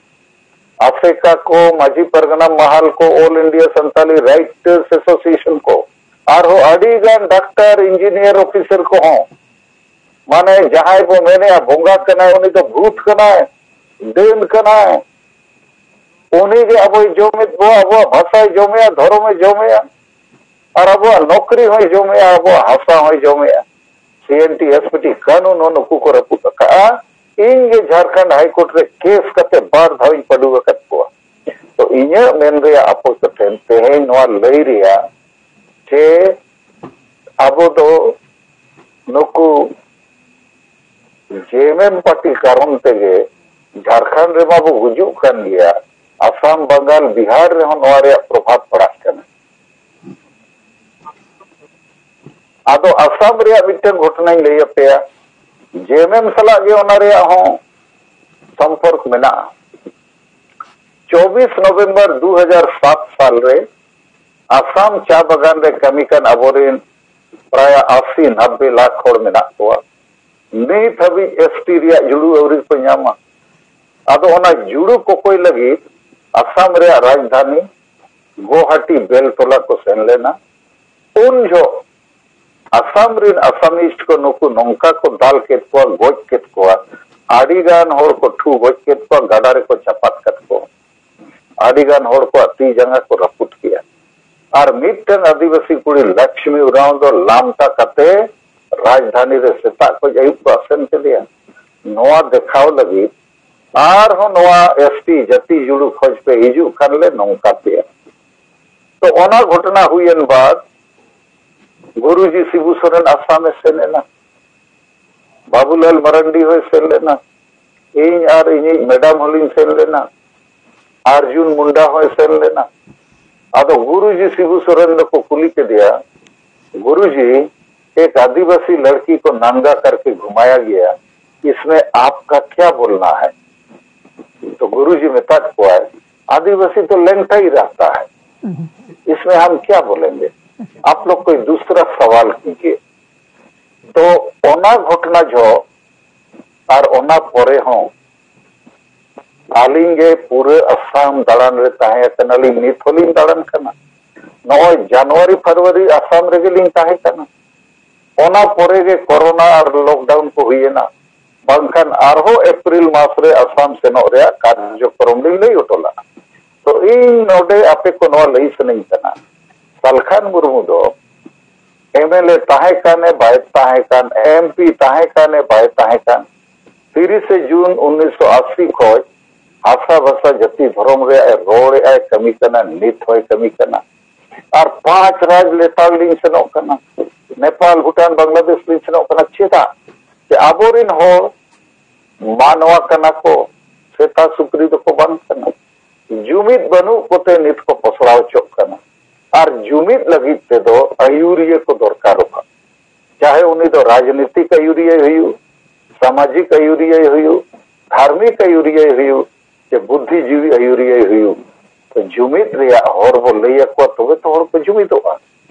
ᱟᱥᱮᱠᱟ ᱠᱚ, ᱢᱟᱹᱡᱷᱤ ᱯᱟᱨᱜᱟᱱᱟ ᱢᱟᱦᱟᱞ ᱠᱚ, ᱚᱞ ᱤᱱᱰᱤᱭᱟ ᱥᱟᱱᱛᱟᱞᱤ ᱨᱟᱭᱤᱴᱟᱨᱥ ᱮᱥᱳᱥᱤᱭᱮᱥᱚᱱ ᱠᱚ, ᱟᱨᱦᱚᱸ ᱟᱹᱰᱤ ᱜᱟᱱ ᱰᱟᱠᱛᱟᱨ, ᱤᱧᱡᱤᱱᱤᱭᱟᱨ, ᱚᱯᱷᱤᱥᱟᱨ ᱠᱚᱦᱚᱸ, ᱢᱟᱱᱮ ᱡᱟᱦᱟᱸᱭ ᱵᱚ ᱢᱮᱱᱮᱜᱼᱟ ᱵᱚᱸᱜᱟ ᱠᱟᱱᱟᱭ, ᱩᱱᱤ ᱫᱚ ᱵᱷᱩᱛ ᱠᱟᱱᱟᱭ, ᱰᱟᱹᱱ ᱠᱟᱱᱟᱭ, ᱩᱱᱤ ᱜᱮ ᱟᱵᱚᱭ ᱡᱚᱢᱮᱫ ᱵᱚ, ᱟᱵᱚᱣᱟᱜ ᱵᱷᱟᱥᱟᱭ ᱡᱚᱢᱮᱜᱼᱟ, ᱫᱷᱚᱨᱚᱢᱮ ᱡᱚᱢᱮᱜᱼᱟ, ᱟᱨ ᱟᱵᱚᱣᱟᱜ ᱱᱚᱠᱨᱤ ᱦᱚᱸᱭ ᱡᱚᱢᱮᱜᱼᱟ, ᱟᱵᱚᱣᱟᱜ ᱦᱟᱥᱟ ᱦᱚᱸᱭ ᱡᱚᱢᱮᱜᱼᱟ᱾ ᱥᱤ N T, S P T ᱠᱟᱹᱱᱩᱱ ᱦᱚᱸ ᱱᱩᱠᱩ ᱠᱚ ᱨᱟᱹᱯᱩᱫ ᱟᱠᱟᱜᱼᱟ᱾ ᱤᱧ ᱜᱮ ᱡᱷᱟᱲᱠᱷᱚᱸᱰ ᱦᱟᱭ ᱠᱳᱨᱴ ᱨᱮ ᱠᱮᱥ ᱠᱟᱛᱮ ᱵᱟᱨ ᱫᱷᱟᱣ ᱤᱧ ᱯᱟᱹᱰᱩ ᱟᱠᱟᱫ ᱠᱚᱣᱟ᱾ ᱛᱚ ᱤᱧᱟᱹᱜ ᱢᱮᱱ ᱨᱮᱭᱟᱜ ᱟᱯᱚᱛ ᱛᱮᱦᱮᱧ ᱱᱚᱣᱟ ᱞᱟᱹᱭ ᱨᱮᱭᱟᱜ ᱡᱮ ᱟᱵᱚ ᱫᱚ ᱱᱩᱠᱩ ᱡᱮ ᱮᱢ ᱮᱢ ᱯᱟᱨᱴᱤ ᱠᱟᱨᱚᱱ ᱛᱮᱜᱮ ᱡᱷᱟᱲᱠᱷᱚᱸᱰ ᱨᱮᱢᱟ ᱵᱚ ᱜᱩᱡᱩᱜ ᱠᱟᱱ ᱜᱮᱭᱟ, ᱟᱥᱟᱢ, ᱵᱟᱝᱜᱟᱞ, ᱵᱤᱦᱟᱨ ᱨᱮᱦᱚᱸ ᱱᱚᱣᱟ ᱨᱮᱭᱟᱜ ᱯᱨᱚᱵᱷᱟᱵᱽ ᱯᱟᱲᱟᱜ ᱠᱟᱱᱟ᱾ ᱟᱫᱚ ᱟᱥᱟᱢ ᱨᱮᱭᱟᱜ ᱢᱤᱫᱴᱟᱝ ᱜᱷᱚᱴᱚᱱᱟᱧ ᱞᱟᱹᱭ ᱟᱯᱮᱭᱟ, ᱡᱮ ᱮᱢ ᱮᱢ ᱥᱟᱞᱟᱜ ᱜᱮ ᱚᱱᱟ ᱨᱮᱭᱟᱜ ᱦᱚᱸ ᱥᱚᱢᱯᱚᱨᱠ ᱢᱮᱱᱟᱜᱼᱟ᱾ ᱪᱚᱵᱵᱤᱥ ᱱᱚᱵᱷᱮᱢᱵᱚᱨ ᱫᱩ ᱦᱟᱡᱟᱨ ᱥᱟᱛ ᱥᱟᱞ ᱨᱮ ᱟᱥᱟᱢ ᱪᱟ ᱵᱟᱜᱟᱱ ᱨᱮ ᱠᱟᱹᱢᱤ ᱠᱟᱱ ᱟᱵᱚᱨᱮᱱ ᱯᱨᱟᱭ ᱟᱥᱤ ᱱᱟᱵᱵᱮ ᱞᱟᱠᱷ ᱦᱚᱲ ᱢᱮᱱᱟᱜ ᱠᱚᱣᱟ᱾ ᱱᱤᱛ ᱦᱟᱹᱵᱤᱡ ᱮᱥ ᱴᱤ ᱨᱮᱭᱟᱜ ᱡᱩᱲᱩ ᱟᱹᱣᱨᱤ ᱠᱚ ᱧᱟᱢᱟ᱾ ᱟᱫᱚ ᱚᱱᱟ ᱡᱩᱲᱩ ᱠᱚᱠᱚᱭ ᱞᱟᱹᱜᱤᱫ ᱟᱥᱟᱢ ᱨᱮᱭᱟᱜ ᱨᱟᱡᱽᱫᱷᱟᱱᱤ ᱜᱳᱦᱟᱴᱤ ᱵᱮᱞᱴᱚᱞᱟ ᱠᱚ ᱥᱮᱱ ᱞᱮᱱᱟ᱾ ᱩᱱ ᱡᱚᱦᱚᱜ ᱟᱥᱟᱢ ᱨᱮᱱ ᱟᱥᱟᱢᱤᱡ ᱠᱚ ᱱᱩᱠᱩ ᱱᱚᱝᱠᱟ ᱠᱚ ᱫᱟᱞ ᱠᱮᱫ ᱠᱚᱣᱟ, ᱜᱚᱡ ᱠᱮᱫ ᱠᱚᱣᱟ, ᱟᱹᱰᱤ ᱜᱟᱱ ᱦᱚᱲ ᱠᱚ ᱴᱷᱩ ᱜᱚᱡ ᱠᱮᱫ ᱠᱚᱣᱟ, ᱜᱟᱰᱟ ᱨᱮᱠᱚ ᱪᱟᱯᱟᱫ ᱠᱟᱫ ᱠᱚᱣᱟ᱾ ᱟᱹᱰᱤ ᱜᱟᱱ ᱦᱚᱲ ᱠᱚᱣᱟᱜ ᱛᱤ ᱡᱟᱸᱜᱟ ᱠᱚ ᱨᱟᱹᱯᱩᱫ ᱠᱮᱜᱼᱟ᱾ ᱟᱨ ᱢᱤᱫᱴᱟᱝ ᱟᱹᱫᱤᱵᱟᱹᱥᱤ ᱠᱩᱲᱤ ᱞᱚᱠᱥᱢᱤ ᱩᱨᱟᱸᱣ ᱫᱚ ᱞᱟᱢᱴᱟ ᱠᱟᱛᱮ ᱨᱟᱡᱽᱫᱷᱟᱱᱤ ᱨᱮ ᱥᱮᱛᱟᱜ ᱠᱷᱚᱱ ᱟᱹᱭᱩᱵ ᱠᱚ ᱟᱥᱮᱱ ᱠᱮᱫᱮᱭᱟ᱾ ᱱᱚᱣᱟ ᱫᱮᱠᱷᱟᱣ ᱞᱟᱹᱜᱤᱫ ᱟᱨᱦᱚᱸ ᱱᱚᱣᱟ ᱮᱥ ᱴᱤ ᱡᱟᱹᱛᱤ ᱡᱩᱲᱩ ᱠᱷᱚᱡ ᱯᱮ ᱦᱤᱡᱩᱜ ᱠᱷᱟᱱ ᱞᱮ ᱱᱚᱝᱠᱟ ᱯᱮᱭᱟ᱾ ᱛᱚ ᱚᱱᱟ ᱜᱷᱚᱴᱚᱱᱟ ᱦᱩᱭᱮᱱ ᱵᱟᱫ ᱜᱩᱨᱩᱡᱤ ᱥᱤᱵᱩ ᱥᱚᱨᱮᱱ ᱟᱥᱟᱢ ᱮ ᱥᱮᱱ ᱮᱱᱟ, ᱵᱟᱵᱩᱞᱟᱞ ᱢᱟᱨᱟᱱᱰᱤ ᱦᱚᱸᱭ ᱥᱮᱱ ᱞᱮᱱᱟ, ᱤᱧ ᱟᱨ ᱤᱧᱤᱡ ᱢᱮᱰᱟᱢ ᱦᱚᱸᱞᱤᱧ ᱥᱮᱱ ᱞᱮᱱᱟ, ᱟᱨᱡᱩᱱ ᱢᱩᱱᱰᱟ ᱦᱚᱸᱭ ᱥᱮᱱ ᱞᱮᱱᱟ᱾ ᱟᱫᱚ ᱜᱩᱨᱩᱡᱤ ᱥᱤᱵᱩ ᱥᱚᱨᱮᱱ ᱫᱚᱠᱚ ᱠᱩᱞᱤ ᱠᱮᱫᱮᱭᱟ, "ᱜᱩᱨᱩᱡᱤ, ᱮᱠ ᱟᱹᱫᱤᱵᱟᱹᱥᱤ ᱞᱟᱲᱠᱤ ᱠᱚ ᱱᱟᱝᱜᱟ ᱠᱟᱨᱠᱮ ᱜᱷᱩᱢᱟᱭᱟ ᱜᱮᱭᱟ, ᱤᱥᱢᱮ ᱟᱯᱠᱟ ᱠᱭᱟ ᱵᱚᱞᱱᱟ ᱦᱟᱭ?" ᱛᱚ ᱜᱩᱨᱩᱡᱤ ᱢᱮᱛᱟᱫ ᱠᱚᱣᱟᱭ, "ᱟᱹᱫᱤᱵᱟᱹᱥᱤ ᱛᱚ ᱞᱮᱝᱴᱟ ᱦᱤ ᱨᱟᱦᱛᱟ ᱦᱟᱭ, ᱤᱥᱢᱮ ᱦᱟᱢ ᱠᱭᱟ ᱵᱚᱞᱮᱝᱜᱮ? ᱟᱯ ᱞᱳᱜ ᱠᱳᱭ ᱫᱩᱥᱨᱟ ᱥᱟᱣᱟᱞ ᱠᱤᱡᱤᱭᱮ᱾" ᱛᱚ ᱚᱱᱟ ᱜᱷᱚᱴᱱᱟ ᱡᱷᱚᱜ ᱟᱨ ᱚᱱᱟ ᱯᱚᱨᱮ ᱦᱚᱸ ᱟᱹᱞᱤᱧ ᱜᱮ ᱯᱩᱨᱟᱹ ᱟᱥᱟᱢ ᱫᱟᱬᱟᱱ ᱨᱮ ᱛᱟᱦᱮᱸ ᱠᱟᱱᱟᱞᱤᱧ, ᱱᱤᱛ ᱦᱚᱸᱞᱤᱧ ᱫᱟᱬᱟᱱ ᱠᱟᱱᱟ᱾ ᱱᱚᱜᱼᱚᱭ ᱡᱟᱱᱩᱣᱟᱨᱤ ᱯᱷᱮᱵᱽᱨᱩᱣᱟᱨᱤ ᱟᱥᱟᱢ ᱨᱮᱜᱮ ᱞᱤᱧ ᱛᱟᱦᱮᱸ ᱠᱟᱱᱟ᱾ ᱚᱱᱟ ᱯᱚᱨᱮ ᱜᱮ ᱠᱳᱨᱳᱱᱟ ᱟᱨ ᱞᱚᱠᱰᱟᱣᱩᱱ ᱠᱚ ᱦᱩᱭᱮᱱᱟ, ᱵᱟᱝᱠᱷᱟᱱ ᱟᱨᱦᱚᱸ ᱮᱯᱨᱤᱞ ᱢᱟᱥ ᱨᱮ ᱟᱥᱟᱢ ᱥᱮᱱᱚᱜ ᱨᱮᱭᱟᱜ ᱠᱟᱨᱡᱚᱠᱨᱚᱢ ᱞᱤᱧ ᱞᱟᱹᱭ ᱦᱚᱴᱚ ᱞᱮᱫᱼᱟ᱾ ᱛᱚ ᱤᱧ ᱱᱚᱰᱮ ᱟᱯᱮ ᱠᱚ ᱱᱚᱣᱟ ᱞᱟᱹᱭ ᱥᱟᱱᱟᱧ ᱠᱟᱱᱟ, ᱥᱟᱞᱠᱷᱟᱱ ᱢᱩᱨᱢᱩ ᱫᱚ ᱮᱢᱮᱞᱮ ᱛᱟᱦᱮᱸ ᱠᱟᱱᱮ ᱵᱟᱭ ᱛᱟᱦᱮᱸ ᱠᱟᱱ, ᱮᱢᱯᱤ ᱛᱟᱦᱮᱸ ᱠᱟᱱᱮ ᱵᱟᱭ ᱛᱟᱦᱮᱸ ᱠᱟᱱ, ᱛᱤᱨᱤᱥᱮ ᱡᱩᱱ ᱩᱱᱤᱥᱥᱚ ᱟᱥᱤ ᱠᱷᱚᱱ ᱦᱟᱥᱟ ᱵᱷᱟᱥᱟ ᱡᱟᱹᱛᱤ ᱫᱷᱚᱨᱚᱢ ᱨᱮᱭᱟᱜ ᱮ ᱨᱚᱲᱮᱫᱼᱟᱭ, ᱠᱟᱹᱢᱤ ᱠᱟᱱᱟ, ᱱᱤᱛ ᱦᱚᱸᱭ ᱠᱟᱹᱢᱤ ᱠᱟᱱᱟ᱾ ᱟᱨ ᱯᱟᱸᱪ ᱨᱟᱡᱽ ᱞᱮᱛᱟᱲ ᱞᱤᱧ ᱥᱮᱱᱚᱜ ᱠᱟᱱᱟ, ᱱᱮᱯᱟᱞ, ᱵᱷᱩᱴᱟᱱ, ᱵᱟᱝᱞᱟᱫᱮᱥ ᱞᱤᱧ ᱥᱮᱱᱚᱜ ᱠᱟᱱᱟ᱾ ᱪᱮᱫᱟᱜ? ᱡᱮ ᱟᱵᱚᱨᱮᱱ ᱦᱚᱲ ᱢᱟᱱᱣᱟ ᱠᱟᱱᱟ ᱠᱚ, ᱥᱮᱛᱟ ᱥᱩᱠᱨᱤ ᱫᱚᱠᱚ ᱵᱟᱝ ᱠᱟᱱᱟ᱾ ᱡᱩᱢᱤᱫ ᱵᱟᱹᱱᱩᱜ ᱠᱚᱛᱮ ᱱᱤᱛ ᱠᱚ ᱯᱚᱥᱲᱟᱣ ᱦᱚᱪᱚᱜ ᱠᱟᱱᱟ᱾ ᱟᱨ ᱡᱩᱢᱤᱫ ᱞᱟᱹᱜᱤᱫ ᱛᱮᱫᱚ ᱟᱹᱭᱩᱨᱤᱭᱟᱹ ᱠᱚ ᱫᱚᱨᱠᱟᱨᱚᱜᱼᱟ᱾ ᱪᱟᱦᱮ ᱩᱱᱤ ᱫᱚ ᱨᱟᱡᱽᱱᱤᱛᱤᱠ ᱟᱹᱭᱩᱨᱤᱭᱟᱹᱭ ᱦᱩᱭᱩᱜ, ᱥᱟᱢᱟᱡᱤᱠ ᱟᱹᱭᱩᱨᱤᱭᱟᱹᱭ ᱦᱩᱭᱩᱜ, ᱫᱷᱟᱨᱢᱤᱠ ᱟᱹᱭᱩᱨᱤᱭᱟᱹᱭ ᱦᱩᱭᱩᱜ, ᱪᱮ ᱵᱩᱫᱽᱫᱷᱤᱡᱤᱵᱤ ᱟᱹᱭᱩᱨᱤᱭᱟᱹᱭ ᱦᱩᱭᱩᱜ, ᱛᱚ ᱡᱩᱢᱤᱫ ᱨᱮᱭᱟᱜ ᱦᱚᱨ ᱵᱚ ᱞᱟᱹᱭ ᱟᱠᱚᱣᱟ, ᱛᱚᱵᱮ ᱛᱚ ᱦᱚᱲ ᱠᱚ ᱡᱩᱢᱤᱫᱚᱜᱼᱟ᱾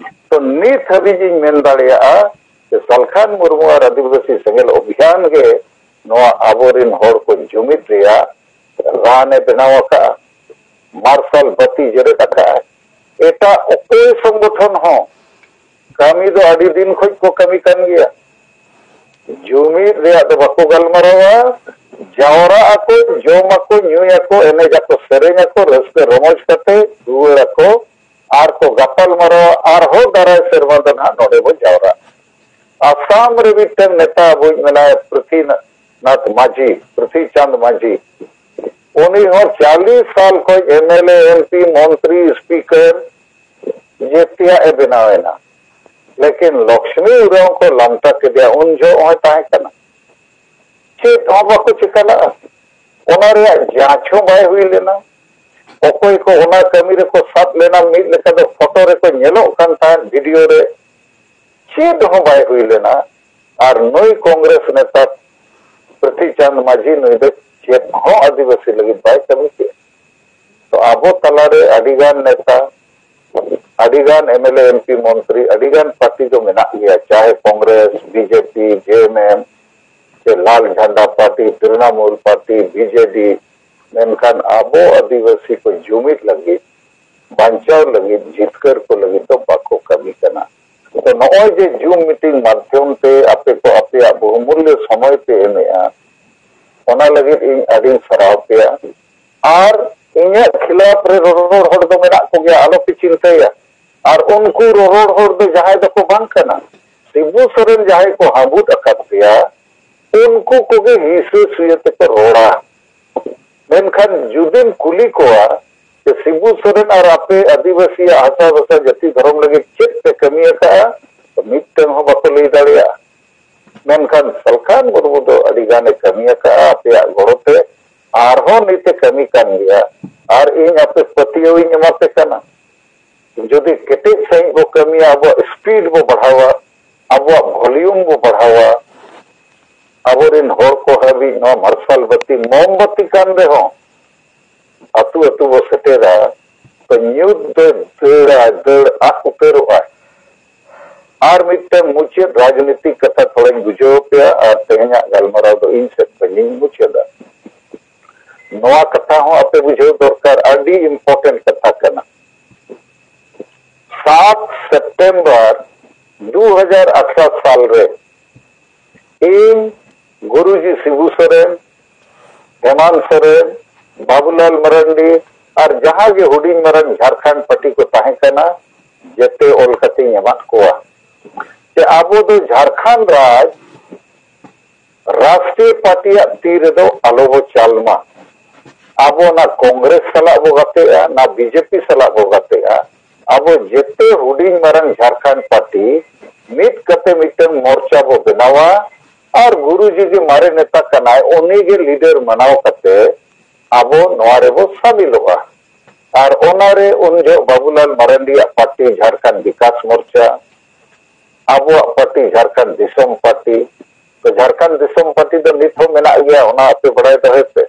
ᱛᱚ ᱱᱤᱛ ᱦᱟᱹᱵᱤᱡ ᱤᱧ ᱢᱮᱱ ᱫᱟᱲᱮᱭᱟᱜᱼᱟ ᱡᱮ ᱥᱟᱞᱠᱷᱟᱱ ᱢᱩᱨᱢᱩ ᱟᱨ ᱟᱹᱫᱤᱵᱟᱹᱥᱤ ᱥᱮᱸᱜᱮᱞ ᱚᱵᱷᱤᱭᱟᱱ ᱜᱮ ᱱᱚᱣᱟ ᱟᱵᱚᱨᱮᱱ ᱦᱚᱲ ᱠᱚ ᱡᱩᱢᱤᱫ ᱨᱮᱭᱟᱜ ᱨᱟᱱ ᱮ ᱵᱮᱱᱟᱣ ᱟᱠᱟᱫᱼᱟ, ᱢᱟᱨᱥᱟᱞ ᱵᱟᱹᱛᱤ ᱡᱮᱨᱮᱫ ᱟᱠᱟᱫᱼᱟ᱾ ᱮᱴᱟᱜ ᱚᱠᱚᱭ ᱥᱚᱝᱜᱚᱴᱷᱚᱱ ᱦᱚᱸ ᱠᱟᱹᱢᱤ ᱫᱚ ᱟᱹᱰᱤ ᱫᱤᱱ ᱠᱷᱚᱱ ᱠᱚ ᱠᱟᱹᱢᱤ ᱠᱟᱱ ᱜᱮᱭᱟ᱾ ᱡᱩᱢᱤᱫ ᱨᱮᱭᱟᱜ ᱫᱚ ᱵᱟᱠᱚ ᱜᱟᱞᱢᱟᱨᱟᱣᱟ, ᱡᱟᱣᱨᱟᱜ ᱟᱠᱚ, ᱡᱚᱢ ᱟᱠᱚ, ᱧᱩᱭ ᱟᱠᱚ, ᱮᱱᱮᱡ ᱟᱠᱚ, ᱥᱮᱨᱮᱧ ᱟᱠᱚ, ᱨᱟᱹᱥᱠᱟᱹ ᱨᱚᱢᱚᱡᱽ ᱠᱟᱛᱮ ᱨᱩᱣᱟᱹᱲ ᱟᱠᱚ ᱟᱨ ᱠᱚ ᱜᱟᱯᱟᱞ ᱢᱟᱨᱟᱣᱟ᱾ ᱟᱨᱦᱚᱸ ᱫᱟᱨᱟᱭ ᱥᱮᱨᱢᱟ ᱫᱚ ᱱᱟᱦᱟᱜ ᱱᱚᱰᱮ ᱵᱚ ᱡᱟᱣᱨᱟᱜᱼᱟ᱾ ᱟᱥᱟᱢ ᱨᱮ ᱢᱤᱫᱴᱟᱝ ᱱᱮᱛᱟ ᱟᱵᱚᱭᱤᱡ ᱢᱮᱱᱟᱭᱟ, ᱯᱨᱤᱛᱷᱤᱱᱟᱛᱷ ᱢᱟᱹᱡᱷᱤ, ᱯᱨᱤᱛᱷᱤ ᱪᱟᱸᱫᱽ ᱢᱟᱹᱡᱷᱤ᱾ ᱩᱱᱤ ᱦᱚᱸ ᱪᱟᱞᱤᱥ ᱥᱟᱞ ᱠᱷᱚᱱ ᱮᱢ ᱮᱞ ᱮ, ᱮᱢ ᱯᱤ, ᱢᱚᱱᱛᱨᱤ, ᱥᱯᱤᱠᱟᱨ ᱡᱮᱛᱮᱭᱟᱜ ᱮ ᱵᱮᱱᱟᱣ ᱮᱱᱟ᱾ ᱞᱮᱠᱤᱱ ᱞᱚᱠᱥᱢᱤ ᱩᱨᱟᱣ ᱠᱚ ᱞᱟᱢᱴᱟ ᱠᱮᱫᱮᱭᱟ, ᱩᱱ ᱡᱚᱦᱚᱜ ᱦᱚᱸᱭ ᱛᱟᱦᱮᱸ ᱠᱟᱱᱟ᱾ ᱪᱮᱫ ᱦᱚᱸ ᱵᱟᱠᱚ ᱪᱤᱠᱟ ᱞᱟᱜᱼᱟ᱾ ᱚᱱᱟ ᱨᱮᱭᱟᱜ ᱡᱟᱸᱪ ᱦᱚᱸ ᱵᱟᱭ ᱦᱩᱭ ᱞᱮᱱᱟ᱾ ᱚᱠᱚᱭ ᱠᱚ ᱚᱱᱟ ᱠᱟᱹᱢᱤ ᱨᱮᱠᱚ ᱥᱟᱵ ᱞᱮᱱᱟ, ᱢᱤᱫ ᱞᱮᱠᱟ ᱫᱚ ᱯᱷᱳᱴᱳ ᱨᱮᱠᱚ ᱧᱮᱞᱚᱜ ᱠᱟᱱ ᱛᱟᱦᱮᱸᱫ, ᱵᱷᱤᱰᱤᱭᱳ ᱨᱮ᱾ ᱪᱮᱫ ᱦᱚᱸ ᱵᱟᱭ ᱦᱩᱭ ᱞᱮᱱᱟ᱾ ᱟᱨ ᱱᱩᱭ ᱠᱚᱝᱜᱨᱮᱥ ᱱᱮᱛᱟ ᱯᱨᱤᱛᱷᱤ ᱪᱟᱸᱫᱽ ᱢᱟᱹᱡᱷᱤ, ᱱᱩᱭ ᱫᱚ ᱪᱮᱫ ᱦᱚᱸ ᱟᱹᱫᱤᱵᱟᱹᱥᱤ ᱞᱟᱹᱜᱤᱫ ᱵᱟᱭ ᱠᱟᱹᱢᱤ ᱠᱮᱫᱼᱟ᱾ ᱛᱚ ᱟᱵᱚ ᱛᱟᱞᱟᱨᱮ ᱟᱹᱰᱤᱜᱟᱱ ᱱᱮᱛᱟ, ᱟᱹᱰᱤᱜᱟᱱ ᱮᱢ ᱮᱞ ᱮ, ᱮᱢ ᱯᱤ, ᱢᱚᱱᱛᱨᱤ, ᱟᱹᱰᱤᱜᱟᱱ ᱯᱟᱨᱴᱤ ᱫᱚ ᱢᱮᱱᱟᱜ ᱜᱮᱭᱟ, ᱪᱟᱦᱮ ᱠᱚᱝᱜᱨᱮᱥ, ᱵᱤ ᱡᱮ ᱯᱤ, ᱡᱮ ᱮᱢ ᱮᱢ, ᱥᱮ ᱞᱟᱞ ᱡᱷᱟᱱᱰᱟ ᱯᱟᱨᱴᱤ, ᱛᱨᱤᱱᱟᱢᱩᱞ ᱯᱟᱨᱴᱤ, ᱵᱤ ᱡᱮ ᱰᱤ᱾ ᱢᱮᱱᱠᱷᱟᱱ ᱟᱵᱚ ᱟᱹᱫᱤᱵᱟᱹᱥᱤ ᱠᱚ ᱡᱩᱢᱤᱫ ᱞᱟᱹᱜᱤᱫ, ᱵᱟᱧᱪᱟᱣ ᱞᱟᱹᱜᱤᱫ, ᱡᱤᱛᱠᱟᱹᱨ ᱠᱚ ᱞᱟᱹᱜᱤᱫ ᱫᱚ ᱵᱟᱠᱚ ᱠᱟᱹᱢᱤ ᱠᱟᱱᱟ᱾ ᱛᱚ ᱱᱚᱜᱼᱚᱭ ᱡᱮ ᱡᱩᱢ ᱢᱤᱴᱤᱝ ᱢᱟᱫᱽᱫᱷᱚᱢ ᱛᱮ ᱟᱯᱮ ᱠᱚ ᱟᱯᱮᱭᱟᱜ ᱵᱚᱦᱩᱢᱩᱞᱞᱚ ᱥᱚᱢᱚᱭ ᱯᱮ ᱮᱢᱮᱜᱼᱟ, ᱚᱱᱟ ᱞᱟᱹᱜᱤᱫ ᱤᱧ ᱟᱹᱰᱤᱧ ᱥᱟᱨᱦᱟᱣ ᱯᱮᱭᱟ᱾ ᱟᱨ ᱤᱧᱟᱹᱜ ᱠᱷᱤᱞᱟᱯ ᱨᱮ ᱨᱚᱨᱚᱲ ᱦᱚᱲ ᱫᱚ ᱢᱮᱱᱟᱜ ᱠᱚᱜᱮᱭᱟ, ᱟᱞᱚ ᱯᱮ ᱪᱤᱱᱛᱟᱹᱭᱟ᱾ ᱟᱨ ᱩᱱᱠᱩ ᱨᱚᱨᱚᱲ ᱦᱚᱲ ᱫᱚ ᱡᱟᱦᱟᱸᱭ ᱫᱚᱠᱚ ᱵᱟᱝ ᱠᱟᱱᱟ, ᱥᱤᱵᱩ ᱥᱚᱨᱮᱱ ᱡᱟᱦᱟᱸᱭ ᱠᱚ ᱦᱟᱹᱵᱩᱫ ᱟᱠᱟᱫ ᱯᱮᱭᱟ, ᱩᱱᱠᱩ ᱠᱚᱜᱮ ᱦᱤᱥᱟᱹ ᱥᱩᱭᱟᱹ ᱛᱮᱠᱚ ᱨᱚᱲᱟ᱾ ᱢᱮᱱᱠᱷᱟᱱ ᱡᱩᱫᱤᱢ ᱠᱩᱞᱤ ᱠᱚᱣᱟ ᱡᱮ ᱥᱤᱵᱩ ᱥᱚᱨᱮᱱ ᱟᱨ ᱟᱯᱮ ᱟᱹᱫᱤᱵᱟᱹᱥᱤᱭᱟᱜ ᱦᱟᱥᱟ ᱵᱷᱟᱥᱟ ᱡᱟᱹᱛᱤ ᱫᱷᱚᱨᱚᱢ ᱞᱟᱹᱜᱤᱫ ᱪᱮᱫ ᱯᱮ ᱠᱟᱹᱢᱤ ᱟᱠᱟᱫᱼᱟ, ᱛᱚ ᱢᱤᱫᱴᱟᱝ ᱦᱚᱸ ᱵᱟᱠᱚ ᱞᱟᱹᱭ ᱫᱟᱲᱮᱭᱟᱜᱼᱟ᱾ ᱢᱮᱱᱠᱷᱟᱱ ᱥᱟᱞᱠᱷᱟᱱ ᱢᱩᱨᱢᱩ ᱫᱚ ᱟᱹᱰᱤ ᱜᱟᱱᱮ ᱠᱟᱹᱢᱤ ᱟᱠᱟᱫᱼᱟ ᱟᱯᱮᱭᱟᱜ ᱜᱚᱲᱚ ᱛᱮ, ᱟᱨᱦᱚᱸ ᱱᱤᱛᱮ ᱠᱟᱹᱢᱤ ᱠᱟᱱ ᱜᱮᱭᱟ᱾ ᱟᱨ ᱤᱧ ᱟᱯᱮ ᱯᱟᱹᱛᱭᱟᱹᱣ ᱤᱧ ᱮᱢᱟ ᱯᱮ ᱠᱟᱱᱟ, ᱡᱩᱫᱤ ᱠᱮᱴᱮᱡ ᱥᱟᱺᱦᱤᱡ ᱵᱚ ᱠᱟᱹᱢᱤᱭᱟ, ᱟᱵᱚᱣᱟᱜ ᱥᱯᱤᱰ ᱵᱚ ᱵᱟᱲᱦᱟᱣᱟ, ᱟᱵᱚᱣᱟᱜ ᱵᱷᱚᱞᱤᱭᱩᱢ ᱵᱚ ᱵᱟᱲᱦᱟᱣᱟ, ᱟᱵᱚᱨᱮᱱ ᱦᱚᱲ ᱠᱚ ᱦᱟᱹᱵᱤᱡ ᱱᱚᱣᱟ ᱢᱟᱨᱥᱟᱞ ᱵᱟᱹᱛᱤ, ᱢᱳᱢᱵᱟᱹᱛᱤ ᱠᱟᱱ ᱨᱮᱦᱚᱸ ᱟᱹᱛᱩ ᱟᱹᱛᱩ ᱵᱚ ᱥᱮᱴᱮᱨᱟ, ᱛᱚ ᱧᱩᱛ ᱫᱚ ᱫᱟᱹᱲᱟᱭ, ᱫᱟᱹᱲ ᱟᱫ ᱩᱛᱟᱹᱨᱚᱜᱼᱟᱭ᱾ ᱟᱨ ᱢᱤᱫᱴᱟᱝ ᱢᱩᱪᱟᱹᱫ ᱨᱟᱡᱽᱱᱤᱛᱤ ᱠᱟᱛᱷᱟ ᱛᱷᱚᱲᱟᱧ ᱵᱩᱡᱷᱟᱹᱣ ᱟᱯᱮᱭᱟ, ᱟᱨ ᱛᱮᱦᱮᱧᱟᱜ ᱜᱟᱞᱢᱟᱨᱟᱣ ᱫᱚ ᱤᱧ ᱥᱮᱫ ᱠᱷᱚᱱᱤᱧ ᱢᱩᱪᱟᱹᱫᱟ᱾ ᱱᱚᱣᱟ ᱠᱟᱛᱷᱟ ᱦᱚᱸ ᱟᱯᱮ ᱵᱩᱡᱷᱟᱹᱣ ᱫᱚᱨᱠᱟᱨ, ᱟᱹᱰᱤ ᱤᱢᱯᱚᱨᱴᱮᱱᱴ ᱠᱟᱛᱷᱟ ᱠᱟᱱᱟ᱾ ᱥᱟᱛ ᱥᱮᱯᱴᱮᱢᱵᱚᱨ ᱫᱩ ᱦᱟᱡᱟᱨ ᱟᱴᱷᱨᱚ ᱥᱟᱞ ᱨᱮ ᱤᱧ, ᱜᱩᱨᱩᱡᱤ ᱥᱤᱵᱩ ᱥᱚᱨᱮᱱ, ᱦᱮᱢᱟᱱᱛ ᱥᱚᱨᱮᱱ, ᱵᱟᱵᱩᱞᱟᱞ ᱢᱟᱨᱟᱱᱰᱤ ᱟᱨ ᱡᱟᱦᱟᱸ ᱜᱮ ᱦᱩᱰᱤᱧ ᱢᱟᱨᱟᱝ ᱡᱷᱟᱲᱠᱷᱚᱸᱰ ᱯᱟᱹᱴᱤ ᱠᱚ ᱛᱟᱦᱮᱸ ᱠᱟᱱᱟ, ᱡᱮᱛᱮ ᱚᱞ ᱠᱟᱛᱮᱧ ᱮᱢᱟᱫ ᱠᱚᱣᱟ᱾ ᱡᱮ ᱟᱵᱚ ᱫᱚ ᱡᱷᱟᱲᱠᱷᱚᱸᱰ ᱨᱟᱡᱽ ᱨᱟᱥᱴᱨᱤᱭᱚ ᱯᱟᱨᱴᱤᱭᱟᱜ ᱛᱤ ᱨᱮᱫᱚ ᱟᱞᱚ ᱵᱚ ᱪᱟᱞ ᱢᱟ᱾ ᱟᱵᱚ ᱱᱟ ᱠᱚᱝᱜᱨᱮᱥ ᱥᱟᱞᱟᱜ ᱵᱚ ᱜᱟᱛᱮᱜᱼᱟ, ᱱᱟ ᱵᱤᱡᱮᱯᱤ ᱥᱟᱞᱟᱜ ᱵᱚ ᱜᱟᱛᱮᱜᱼᱟ, ᱟᱵᱚ ᱡᱮᱛᱮ ᱦᱩᱰᱤᱧ ᱢᱟᱨᱟᱝ ᱡᱷᱟᱲᱠᱷᱚᱸᱰ ᱯᱟᱨᱴᱤ ᱢᱤᱫ ᱠᱟᱛᱮ ᱢᱤᱫᱴᱟᱝ ᱢᱚᱨᱪᱟ ᱵᱚ ᱵᱮᱱᱟᱣᱟ ᱟᱨ ᱜᱩᱨᱩᱡᱤ ᱜᱮ ᱢᱟᱨᱮ ᱱᱮᱛᱟ ᱠᱟᱱᱟᱭ, ᱩᱱᱤ ᱜᱮ ᱞᱤᱰᱟᱨ ᱢᱟᱱᱟᱣ ᱠᱟᱛᱮ ᱟᱵᱚ ᱱᱚᱣᱟ ᱨᱮᱵᱚ ᱥᱟᱢᱤᱞᱚᱜᱼᱟ᱾ ᱟᱨ ᱚᱱᱟᱨᱮ ᱩᱱ ᱡᱚᱦᱚᱜ ᱵᱟᱵᱩᱞᱟᱞ ᱢᱟᱨᱟᱱᱰᱤᱭᱟᱜ ᱯᱟᱨᱴᱤ ᱡᱷᱟᱲᱠᱷᱚᱸᱰ ᱵᱤᱠᱟᱥ ᱢᱚᱨᱪᱟ, ᱟᱵᱚᱣᱟᱜ ᱯᱟᱨᱴᱤ ᱡᱷᱟᱲᱠᱷᱚᱸᱰ ᱫᱤᱥᱚᱢ ᱯᱟᱨᱴᱤ, ᱛᱚ ᱡᱷᱟᱲᱠᱷᱚᱸᱰ ᱫᱤᱥᱚᱢ ᱯᱟᱨᱴᱤ ᱫᱚ ᱱᱤᱛ ᱦᱚᱸ ᱢᱮᱱᱟᱜ ᱜᱮᱭᱟ, ᱚᱱᱟ ᱟᱯᱮ ᱵᱟᱲᱟᱭ ᱫᱚᱦᱚᱭ ᱯᱮ᱾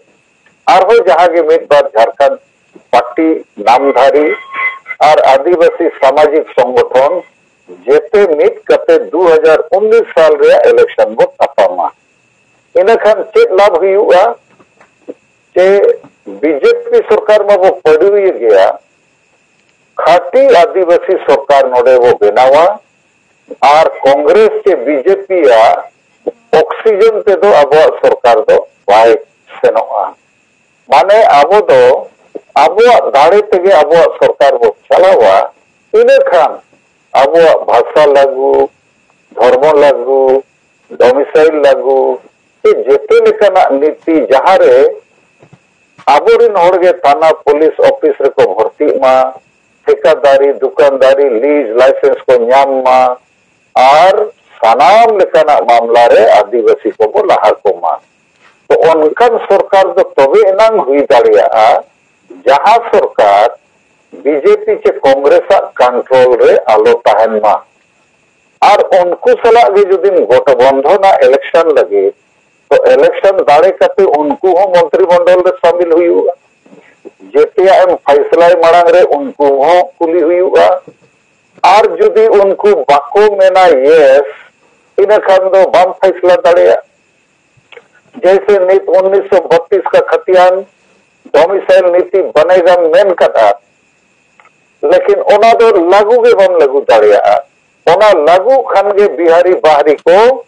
ᱟᱨᱦᱚᱸ ᱡᱟᱦᱟᱸ ᱜᱮ ᱢᱤᱫ ᱵᱟᱨ ᱡᱷᱟᱲᱠᱷᱚᱸᱰ ᱯᱟᱨᱴᱤ ᱱᱟᱢᱫᱷᱟᱨᱤ ᱟᱨ ᱟᱹᱫᱤᱵᱟᱹᱥᱤ ᱥᱟᱢᱟᱡᱤᱠ ᱥᱚᱝᱜᱚᱴᱷᱚᱱ ᱡᱮᱛᱮ ᱢᱤᱫ ᱠᱟᱛᱮ ᱫᱩ ᱦᱟᱡᱟᱨ ᱩᱱᱤᱥ ᱥᱟᱞ ᱨᱮᱭᱟᱜ ᱤᱞᱮᱠᱥᱚᱱ ᱵᱚ ᱛᱟᱯᱟᱢᱟ᱾ ᱤᱱᱟᱹᱠᱷᱟᱱ ᱪᱮᱫ ᱞᱟᱵᱷ ᱦᱩᱭᱩᱜᱼᱟ? ᱪᱮ ᱵᱤᱡᱮᱯᱤ ᱥᱚᱨᱠᱟᱨ ᱢᱟᱵᱚ ᱯᱟᱹᱰᱩᱭᱮ ᱜᱮᱭᱟ, ᱠᱷᱟᱹᱴᱤ ᱟᱹᱫᱤᱵᱟᱹᱥᱤ ᱥᱚᱨᱠᱟᱨ ᱱᱚᱰᱮ ᱵᱚ ᱵᱮᱱᱟᱣᱟ᱾ ᱟᱨ ᱠᱚᱝᱜᱨᱮᱥ ᱪᱮ ᱵᱤᱡᱮᱯᱤ ᱭᱟᱜ ᱚᱠᱥᱤᱡᱮᱱ ᱛᱮᱫᱚ ᱟᱵᱚᱣᱟᱜ ᱥᱚᱨᱠᱟᱨ ᱫᱚ ᱵᱟᱭ ᱥᱮᱱᱚᱜᱼᱟ᱾ ᱢᱟᱱᱮ ᱟᱵᱚ ᱫᱚ ᱟᱵᱚᱣᱟᱜ ᱫᱟᱲᱮ ᱛᱮᱜᱮ ᱟᱵᱚᱣᱟᱜ ᱥᱚᱨᱠᱟᱨ ᱵᱚ ᱪᱟᱞᱟᱣᱟ᱾ ᱤᱱᱟᱹᱠᱷᱟᱱ ᱟᱵᱚᱣᱟᱜ ᱵᱷᱟᱥᱟ ᱞᱟᱹᱜᱩ, ᱫᱷᱚᱨᱢᱚ ᱞᱟᱹᱜᱩ, ᱰᱚᱢᱤᱥᱟᱭᱤᱞ ᱞᱟᱹᱜᱩ, ᱥᱮ ᱡᱮᱛᱮ ᱞᱮᱠᱟᱱᱟᱜ ᱱᱤᱛᱤ ᱡᱟᱦᱟᱸ ᱨᱮ ᱟᱵᱚᱨᱮᱱ ᱦᱚᱲ ᱜᱮ ᱛᱷᱟᱱᱟ, ᱯᱩᱞᱤᱥ ᱚᱯᱷᱤᱥ ᱨᱮᱠᱚ ᱵᱷᱚᱨᱛᱤᱜ ᱢᱟ, ᱴᱷᱮᱠᱟᱫᱟᱨᱤ, ᱫᱚᱠᱟᱱᱫᱟᱨᱤ, ᱞᱤᱡ ᱞᱟᱭᱥᱮᱱᱥ ᱠᱚ ᱧᱟᱢ ᱢᱟ, ᱟᱨ ᱥᱟᱱᱟᱢ ᱞᱮᱠᱟᱱᱟᱜ ᱢᱟᱢᱞᱟ ᱨᱮ ᱟᱹᱫᱤᱵᱟᱹᱥᱤ ᱠᱚᱵᱚ ᱞᱟᱦᱟ ᱠᱚᱢᱟ᱾ ᱛᱚ ᱚᱱᱠᱟᱱ ᱥᱚᱨᱠᱟᱨ ᱫᱚ ᱛᱚᱵᱮ ᱮᱱᱟᱝ ᱦᱩᱭ ᱫᱟᱲᱮᱭᱟᱜᱼᱟ, ᱡᱟᱦᱟᱸ ᱥᱚᱨᱠᱟᱨ ᱵᱤᱡᱮᱯᱤ ᱪᱮ ᱠᱚᱝᱜᱨᱮᱥᱟᱜ ᱠᱚᱱᱴᱨᱳᱞ ᱨᱮ ᱟᱞᱚ ᱛᱟᱦᱮᱱ ᱢᱟ᱾ ᱟᱨ ᱩᱱᱠᱩ ᱥᱟᱞᱟᱜ ᱜᱮ ᱡᱩᱫᱤᱢ ᱜᱚᱴᱵᱚᱱᱫᱷᱚᱱᱟ ᱤᱞᱮᱠᱥᱚᱱ ᱞᱟᱹᱜᱤᱫ, ᱛᱚ ᱤᱞᱮᱠᱥᱚᱱ ᱫᱟᱲᱮ ᱠᱟᱛᱮ ᱩᱱᱠᱩ ᱦᱚᱸ ᱢᱚᱱᱛᱨᱤ ᱢᱚᱱᱰᱚᱞ ᱨᱮ ᱥᱟᱢᱤᱞ ᱦᱩᱭᱩᱜᱼᱟ᱾ ᱡᱮᱛᱮᱭᱟᱜ ᱮᱢ ᱯᱷᱟᱭᱥᱞᱟᱭ ᱢᱟᱲᱟᱝ ᱨᱮ ᱩᱱᱠᱩ ᱦᱚᱸ ᱠᱩᱞᱤ ᱦᱩᱭᱩᱜᱼᱟ᱾ ᱟᱨ ᱡᱩᱫᱤ ᱩᱱᱠᱩ ᱵᱟᱠᱚ ᱢᱮᱱᱟ ᱭᱮᱥ, ᱤᱱᱟᱹ ᱠᱷᱟᱱ ᱫᱚ ᱵᱟᱢ ᱯᱷᱟᱭᱥᱞᱟ ᱫᱟᱲᱮᱭᱟᱜᱼᱟ᱾ ᱡᱮᱭᱥᱮ ᱱᱤᱛ ᱩᱱᱤᱥᱥᱚ ᱵᱟᱛᱤᱥ ᱠᱟ ᱠᱷᱟᱛᱤᱭᱟᱱ ᱰᱚᱢᱤᱥᱟᱭᱤᱞ ᱱᱤᱛᱤ ᱵᱟᱱᱮᱜᱟᱢ ᱢᱮᱱ ᱠᱟᱫᱟ, ᱞᱮᱠᱤᱱ ᱚᱱᱟ ᱫᱚ ᱞᱟᱹᱜᱩ ᱜᱮ ᱵᱟᱢ ᱞᱟᱹᱜᱩ ᱫᱟᱲᱮᱭᱟᱜᱼᱟ᱾ ᱚᱱᱟ ᱞᱟᱹᱜᱩ ᱠᱷᱟᱱ ᱜᱮ ᱵᱤᱦᱟᱨᱤ ᱵᱟᱦᱨᱤ ᱠᱚ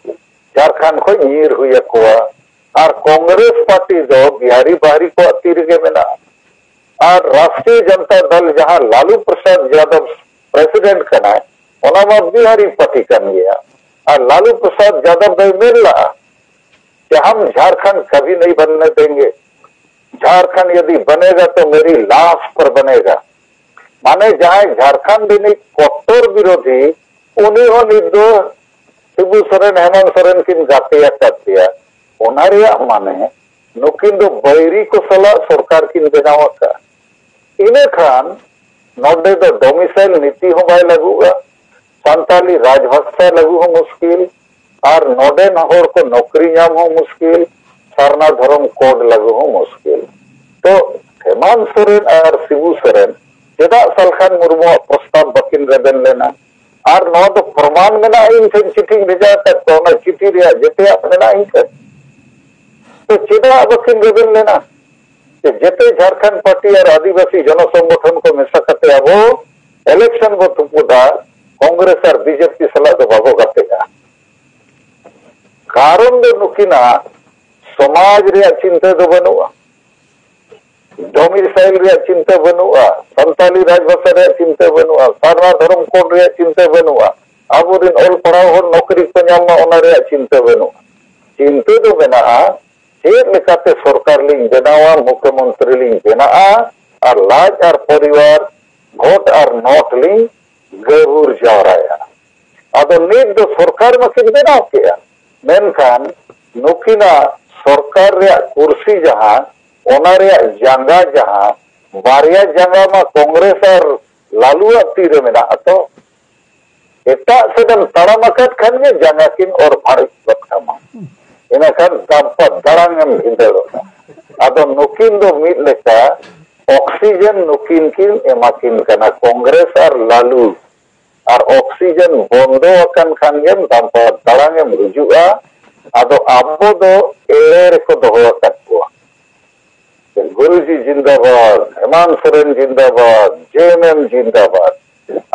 ᱡᱷᱟᱲᱠᱷᱚᱸᱰ ᱠᱷᱚᱱ ᱧᱤᱨ ᱦᱩᱭ ᱟᱠᱚᱣᱟ᱾ ᱟᱨ ᱠᱚᱝᱜᱨᱮᱥ ᱯᱟᱨᱴᱤ ᱫᱚ ᱵᱤᱦᱟᱨᱤ ᱵᱟᱦᱨᱤ ᱠᱚᱣᱟᱜ ᱛᱤ ᱨᱮᱜᱮ ᱢᱮᱱᱟᱜᱼᱟ᱾ ᱟᱨ ᱨᱟᱥᱴᱨᱤᱭᱚ ᱡᱚᱱᱛᱟ ᱫᱚᱞ, ᱡᱟᱦᱟᱸ ᱞᱟᱞᱩ ᱯᱨᱚᱥᱟᱫᱽ ᱭᱟᱫᱚᱵ ᱯᱨᱮᱥᱤᱰᱮᱱᱴ ᱠᱟᱱᱟᱭ, ᱚᱱᱟ ᱢᱟ ᱵᱤᱦᱟᱨᱤ ᱯᱟᱨᱴᱤ ᱠᱟᱱ ᱜᱮᱭᱟ᱾ ᱟᱨ ᱞᱟᱞᱩ ᱯᱨᱚᱥᱟᱫᱽ ᱭᱟᱫᱚᱵ ᱫᱚᱭ ᱢᱮᱱ ᱞᱟᱜᱼᱟ ᱡᱮ ᱦᱟᱢ ᱡᱷᱟᱲᱠᱷᱚᱸᱰ ᱠᱟᱵᱷᱤ ᱱᱟᱦᱤ ᱵᱟᱱᱱᱮ ᱫᱮᱝᱜᱮ, ᱡᱷᱟᱲᱠᱷᱚᱸᱰ ᱭᱟᱫᱤ ᱵᱟᱱᱮᱜᱟ ᱛᱚ ᱢᱮᱨᱤ ᱞᱟᱥ ᱯᱟᱨ ᱵᱟᱱᱮᱜᱟ᱾ ᱢᱟᱱᱮ ᱡᱟᱦᱟᱸᱭ ᱡᱷᱟᱲᱠᱷᱚᱸᱰ ᱨᱤᱱᱤᱡ ᱠᱚᱴᱴᱚᱨ ᱵᱤᱨᱳᱫᱷᱤ, ᱩᱱᱤ ᱦᱚᱸ ᱱᱤᱛ ᱫᱚ ᱥᱤᱵᱩ ᱥᱚᱨᱮᱱ, ᱦᱮᱢᱚᱱᱛ ᱥᱚᱨᱮᱱ ᱠᱤᱱ ᱜᱟᱛᱮ ᱟᱠᱟᱫ ᱯᱮᱭᱟ᱾ ᱚᱱᱟ ᱨᱮᱭᱟᱜ ᱢᱟᱱᱮ ᱱᱩᱠᱤᱱ ᱫᱚ ᱵᱟᱹᱭᱨᱤ ᱠᱚ ᱥᱟᱞᱟᱜ ᱥᱚᱨᱠᱟᱨ ᱠᱤᱱ ᱵᱮᱱᱟᱣ ᱟᱠᱟᱫᱼᱟ᱾ ᱤᱱᱟᱹ ᱠᱷᱟᱱ ᱱᱚᱰᱮ ᱫᱚ ᱰᱚᱢᱤᱥᱟᱭᱤᱞ ᱱᱤᱛᱤ ᱦᱚᱸ ᱵᱟᱭ ᱞᱟᱹᱜᱩᱜᱼᱟ, ᱥᱟᱱᱛᱟᱞᱤ ᱨᱟᱡᱽᱵᱷᱟᱥᱟ ᱞᱟᱹᱜᱩ ᱦᱚᱸ ᱢᱩᱥᱠᱤᱞ, ᱟᱨ ᱱᱚᱰᱮᱱ ᱦᱚᱲ ᱠᱚ ᱱᱚᱠᱨᱤ ᱧᱟᱢ ᱦᱚᱸ ᱢᱩᱥᱠᱤᱞ, ᱥᱟᱨᱱᱟ ᱫᱷᱚᱨᱚᱢ ᱠᱳᱰ ᱞᱟᱹᱜᱩ ᱦᱚᱸ ᱢᱩᱥᱠᱤᱞ᱾ ᱛᱚ ᱦᱮᱢᱟᱱᱛ ᱥᱚᱨᱮᱱ ᱟᱨ ᱥᱤᱵᱩ ᱥᱚᱨᱮᱱ ᱪᱮᱫᱟᱜ ᱥᱟᱞᱠᱷᱟᱱ ᱢᱩᱨᱢᱩᱣᱟᱜ ᱯᱨᱚᱥᱛᱟᱵ ᱵᱟᱹᱠᱤᱱ ᱨᱮᱵᱮᱱ ᱞᱮᱱᱟ? ᱟᱨ ᱱᱚᱣᱟ ᱫᱚ ᱯᱨᱚᱢᱟᱱ ᱢᱮᱱᱟᱜᱼᱟ, ᱤᱧ ᱴᱷᱮᱱ ᱪᱤᱴᱷᱤᱧ ᱵᱷᱮᱡᱟ ᱟᱠᱟᱫ ᱠᱚᱣᱟ, ᱚᱱᱟ ᱪᱤᱴᱷᱤ ᱨᱮᱭᱟᱜ ᱡᱮᱛᱮᱭᱟᱜ ᱢᱮᱱᱟᱜᱼᱟ ᱤᱧ ᱴᱷᱮᱱ᱾ ᱛᱚ ᱪᱮᱫᱟᱜ ᱵᱟᱹᱠᱤᱱ ᱨᱮᱵᱮᱱ ᱞᱮᱱᱟ? ᱡᱮ ᱡᱮᱛᱮ ᱡᱷᱟᱲᱠᱷᱚᱸᱰ ᱯᱟᱨᱴᱤ ᱟᱨ ᱟᱹᱫᱤᱵᱟᱹᱥᱤ ᱡᱚᱱᱚ ᱥᱚᱝᱜᱚᱴᱷᱚᱱ ᱠᱚ ᱢᱮᱥᱟ ᱠᱟᱛᱮ ᱟᱵᱚ ᱤᱞᱮᱠᱥᱚᱱ ᱵᱚ ᱛᱩᱯᱩᱫᱟ, ᱠᱚᱝᱜᱨᱮᱥ ᱟᱨ ᱵᱤᱡᱮᱯᱤ ᱥᱟᱞᱟᱜ ᱫᱚ ᱵᱟᱵᱚ ᱜᱟᱛᱮᱜᱼᱟ᱾ ᱠᱟᱨᱚᱱ ᱫᱚ ᱱᱩᱠᱤᱱᱟᱜ ᱥᱚᱢᱟᱡᱽ ᱨᱮᱭᱟᱜ ᱪᱤᱱᱛᱟᱹ ᱫᱚ ᱵᱟᱹᱱᱩᱜᱼᱟ, ᱰᱚᱢᱤᱥᱟᱭᱤᱞ ᱨᱮᱭᱟᱜ ᱪᱤᱱᱛᱟᱹ ᱵᱟᱹᱱᱩᱜᱼᱟ, ᱥᱟᱱᱛᱟᱞᱤ ᱨᱟᱡᱽᱵᱷᱟᱥᱟ ᱨᱮᱭᱟᱜ ᱪᱤᱱᱛᱟᱹ ᱵᱟᱹᱱᱩᱜᱼᱟ, ᱥᱟᱨᱱᱟ ᱫᱷᱚᱨᱚᱢ ᱠᱳᱰ ᱨᱮᱭᱟᱜ ᱪᱤᱱᱛᱟᱹ ᱵᱟᱹᱱᱩᱜᱼᱟ, ᱟᱵᱚᱨᱮᱱ ᱚᱞ ᱯᱟᱲᱦᱟᱣ ᱦᱚᱲ ᱱᱚᱠᱨᱤ ᱠᱚ ᱧᱟᱢ ᱢᱟ, ᱚᱱᱟ ᱨᱮᱭᱟᱜ ᱪᱤᱱᱛᱟᱹ ᱵᱟᱹᱱᱩᱜᱼᱟ᱾ ᱪᱤᱱᱛᱟᱹ ᱫᱚ ᱢᱮᱱᱟᱜᱼᱟ ᱪᱮᱫ ᱞᱮᱠᱟᱛᱮ ᱥᱚᱨᱠᱟᱨ ᱞᱤᱧ ᱵᱮᱱᱟᱣᱟ, ᱢᱩᱠᱷᱭᱚᱢᱚᱱᱛᱨᱤ ᱞᱤᱧ ᱵᱮᱱᱟᱜᱼᱟ ᱟᱨ ᱞᱟᱡ ᱟᱨ ᱯᱚᱨᱤᱵᱟᱨ, ᱵᱷᱳᱴ ᱟᱨ ᱱᱳᱴ ᱞᱤᱧ ᱜᱟᱹᱵᱩᱨ ᱡᱟᱣᱨᱟᱭᱟ᱾ ᱟᱫᱚ ᱱᱤᱛ ᱫᱚ ᱥᱚᱨᱠᱟᱨ ᱢᱟᱠᱤᱱ ᱵᱮᱱᱟᱣ ᱠᱮᱜᱼᱟ, ᱢᱮᱱᱠᱷᱟᱱ ᱱᱩᱠᱤᱱᱟᱜ ᱥᱚᱨᱠᱟᱨ ᱨᱮᱭᱟᱜ ᱠᱩᱨᱥᱤ ᱡᱟᱦᱟᱸ, ᱚᱱᱟ ᱨᱮᱭᱟᱜ ᱡᱟᱸᱜᱟ ᱡᱟᱦᱟᱸ, ᱵᱟᱨᱭᱟ ᱡᱟᱸᱜᱟ ᱢᱟ ᱠᱚᱝᱜᱨᱮᱥ ᱟᱨ ᱞᱟᱞᱩᱣᱟᱜ ᱛᱤ ᱨᱮ ᱢᱮᱱᱟᱜᱼᱟ ᱛᱚ᱾ ᱮᱴᱟᱜ ᱥᱮᱫ ᱮᱢ ᱛᱟᱲᱟᱢ ᱟᱠᱟᱫ ᱠᱷᱟᱱ ᱜᱮ ᱡᱟᱸᱜᱟ ᱠᱤᱱ ᱚᱨ ᱯᱷᱟᱲᱤᱡ ᱜᱚᱫ ᱠᱟᱢᱟ᱾ ᱤᱱᱟᱹᱠᱷᱟᱱ ᱫᱟᱢᱯᱟ ᱫᱟᱲᱟᱝ ᱮᱢ ᱵᱷᱤᱸᱫᱟᱹᱲᱚᱜᱼᱟ᱾ ᱟᱫᱚ ᱱᱩᱠᱤᱱ ᱫᱚ ᱢᱤᱫ ᱞᱮᱠᱟ ᱚᱠᱥᱤᱡᱮᱱ ᱱᱩᱠᱤᱱ ᱠᱤᱱ ᱮᱢᱟ ᱠᱤᱱ ᱠᱟᱱᱟ, ᱠᱚᱝᱜᱨᱮᱥ ᱟᱨ ᱞᱟᱞᱩ᱾ ᱟᱨ ᱚᱠᱥᱤᱡᱮᱱ ᱵᱚᱱᱫᱚ ᱟᱠᱟᱱ ᱠᱷᱟᱱ ᱜᱮᱢ ᱫᱟᱢᱯᱟ ᱫᱟᱲᱟᱝ ᱮᱢ ᱦᱤᱡᱩᱜᱼᱟ᱾ ᱟᱫᱚ ᱟᱵᱚ ᱫᱚ ᱮᱲᱮ ᱨᱮᱠᱚ ᱫᱚᱦᱚ ᱟᱠᱟᱫ ᱠᱚᱣᱟ᱾ ᱜᱩᱨᱩᱡᱤ ᱡᱤᱱᱫᱟᱵᱟᱫ, ᱦᱮᱢᱟᱱᱛ ᱥᱚᱨᱮᱱ ᱡᱤᱱᱫᱟᱵᱟᱫ, ᱡᱮ ᱮᱢ ᱮᱢ ᱡᱤᱱᱫᱟᱵᱟᱫ᱾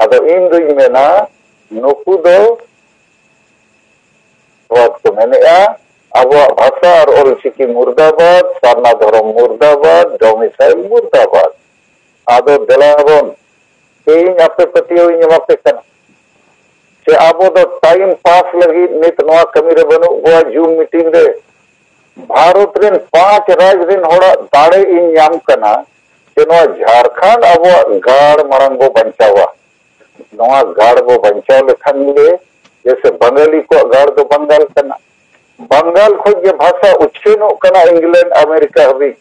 ᱟᱫᱚ ᱤᱧ ᱫᱩᱧ ᱢᱮᱱᱟ, ᱱᱩᱠᱩ ᱫᱚ ᱵᱟᱫ ᱠᱚ ᱢᱮᱱᱮᱜᱼᱟ, ᱟᱵᱚᱣᱟᱜ ᱵᱷᱟᱥᱟ ᱟᱨ ᱚᱞᱪᱤᱠᱤ ᱢᱩᱨᱫᱟᱵᱟᱫ, ᱥᱟᱨᱱᱟ ᱫᱷᱚᱨᱚᱢ ᱢᱩᱨᱫᱟᱵᱟᱫ, ᱰᱚᱢᱤᱥᱟᱭᱤᱞ ᱢᱩᱨᱫᱟᱵᱟᱫ᱾ ᱟᱫᱚ ᱫᱮᱞᱟ ᱵᱚᱱ, ᱛᱮᱦᱮᱧ ᱟᱯᱮ ᱯᱟᱹᱛᱭᱟᱹᱣ ᱤᱧ ᱮᱢᱟ ᱯᱮ ᱠᱟᱱᱟ᱾ ᱪᱮ ᱟᱵᱚ ᱫᱚ ᱴᱟᱭᱤᱢ ᱯᱟᱥ ᱞᱟᱹᱜᱤᱫ ᱱᱤᱛ ᱱᱚᱣᱟ ᱠᱟᱹᱢᱤ ᱨᱮ ᱵᱟᱹᱱᱩᱜ ᱵᱚᱣᱟ, ᱡᱩᱢ ᱢᱤᱴᱤᱝ ᱨᱮ? ᱵᱷᱟᱨᱚᱛ ᱨᱮᱱ ᱯᱟᱸᱪ ᱨᱟᱡᱽ ᱨᱮᱱ ᱦᱚᱲᱟᱜ ᱫᱟᱲᱮ ᱤᱧ ᱧᱟᱢ ᱠᱟᱱᱟ, ᱡᱮ ᱱᱚᱣᱟ ᱡᱷᱟᱲᱠᱷᱚᱸᱰ ᱟᱵᱚᱣᱟᱜ ᱜᱟᱲ ᱢᱟᱨᱟᱝ ᱵᱚ ᱵᱟᱧᱪᱟᱣᱟ᱾ ᱱᱚᱣᱟ ᱜᱟᱲ ᱵᱚ ᱵᱟᱧᱪᱟᱣ ᱞᱮᱠᱷᱟᱱ ᱜᱮ, ᱡᱮᱭᱥᱮ ᱵᱟᱝᱜᱟᱞᱤ ᱠᱚᱣᱟᱜ ᱜᱟᱲ ᱫᱚ ᱵᱟᱝᱜᱟᱞ ᱠᱟᱱᱟ, ᱵᱟᱝᱜᱟᱞ ᱠᱷᱚᱱ ᱜᱮ ᱵᱷᱟᱥᱟ ᱩᱪᱷᱟᱹᱱᱚᱜ ᱠᱟᱱᱟ ᱤᱝᱞᱮᱱᱰ ᱟᱢᱮᱨᱤᱠᱟ ᱦᱟᱹᱵᱤᱡ᱾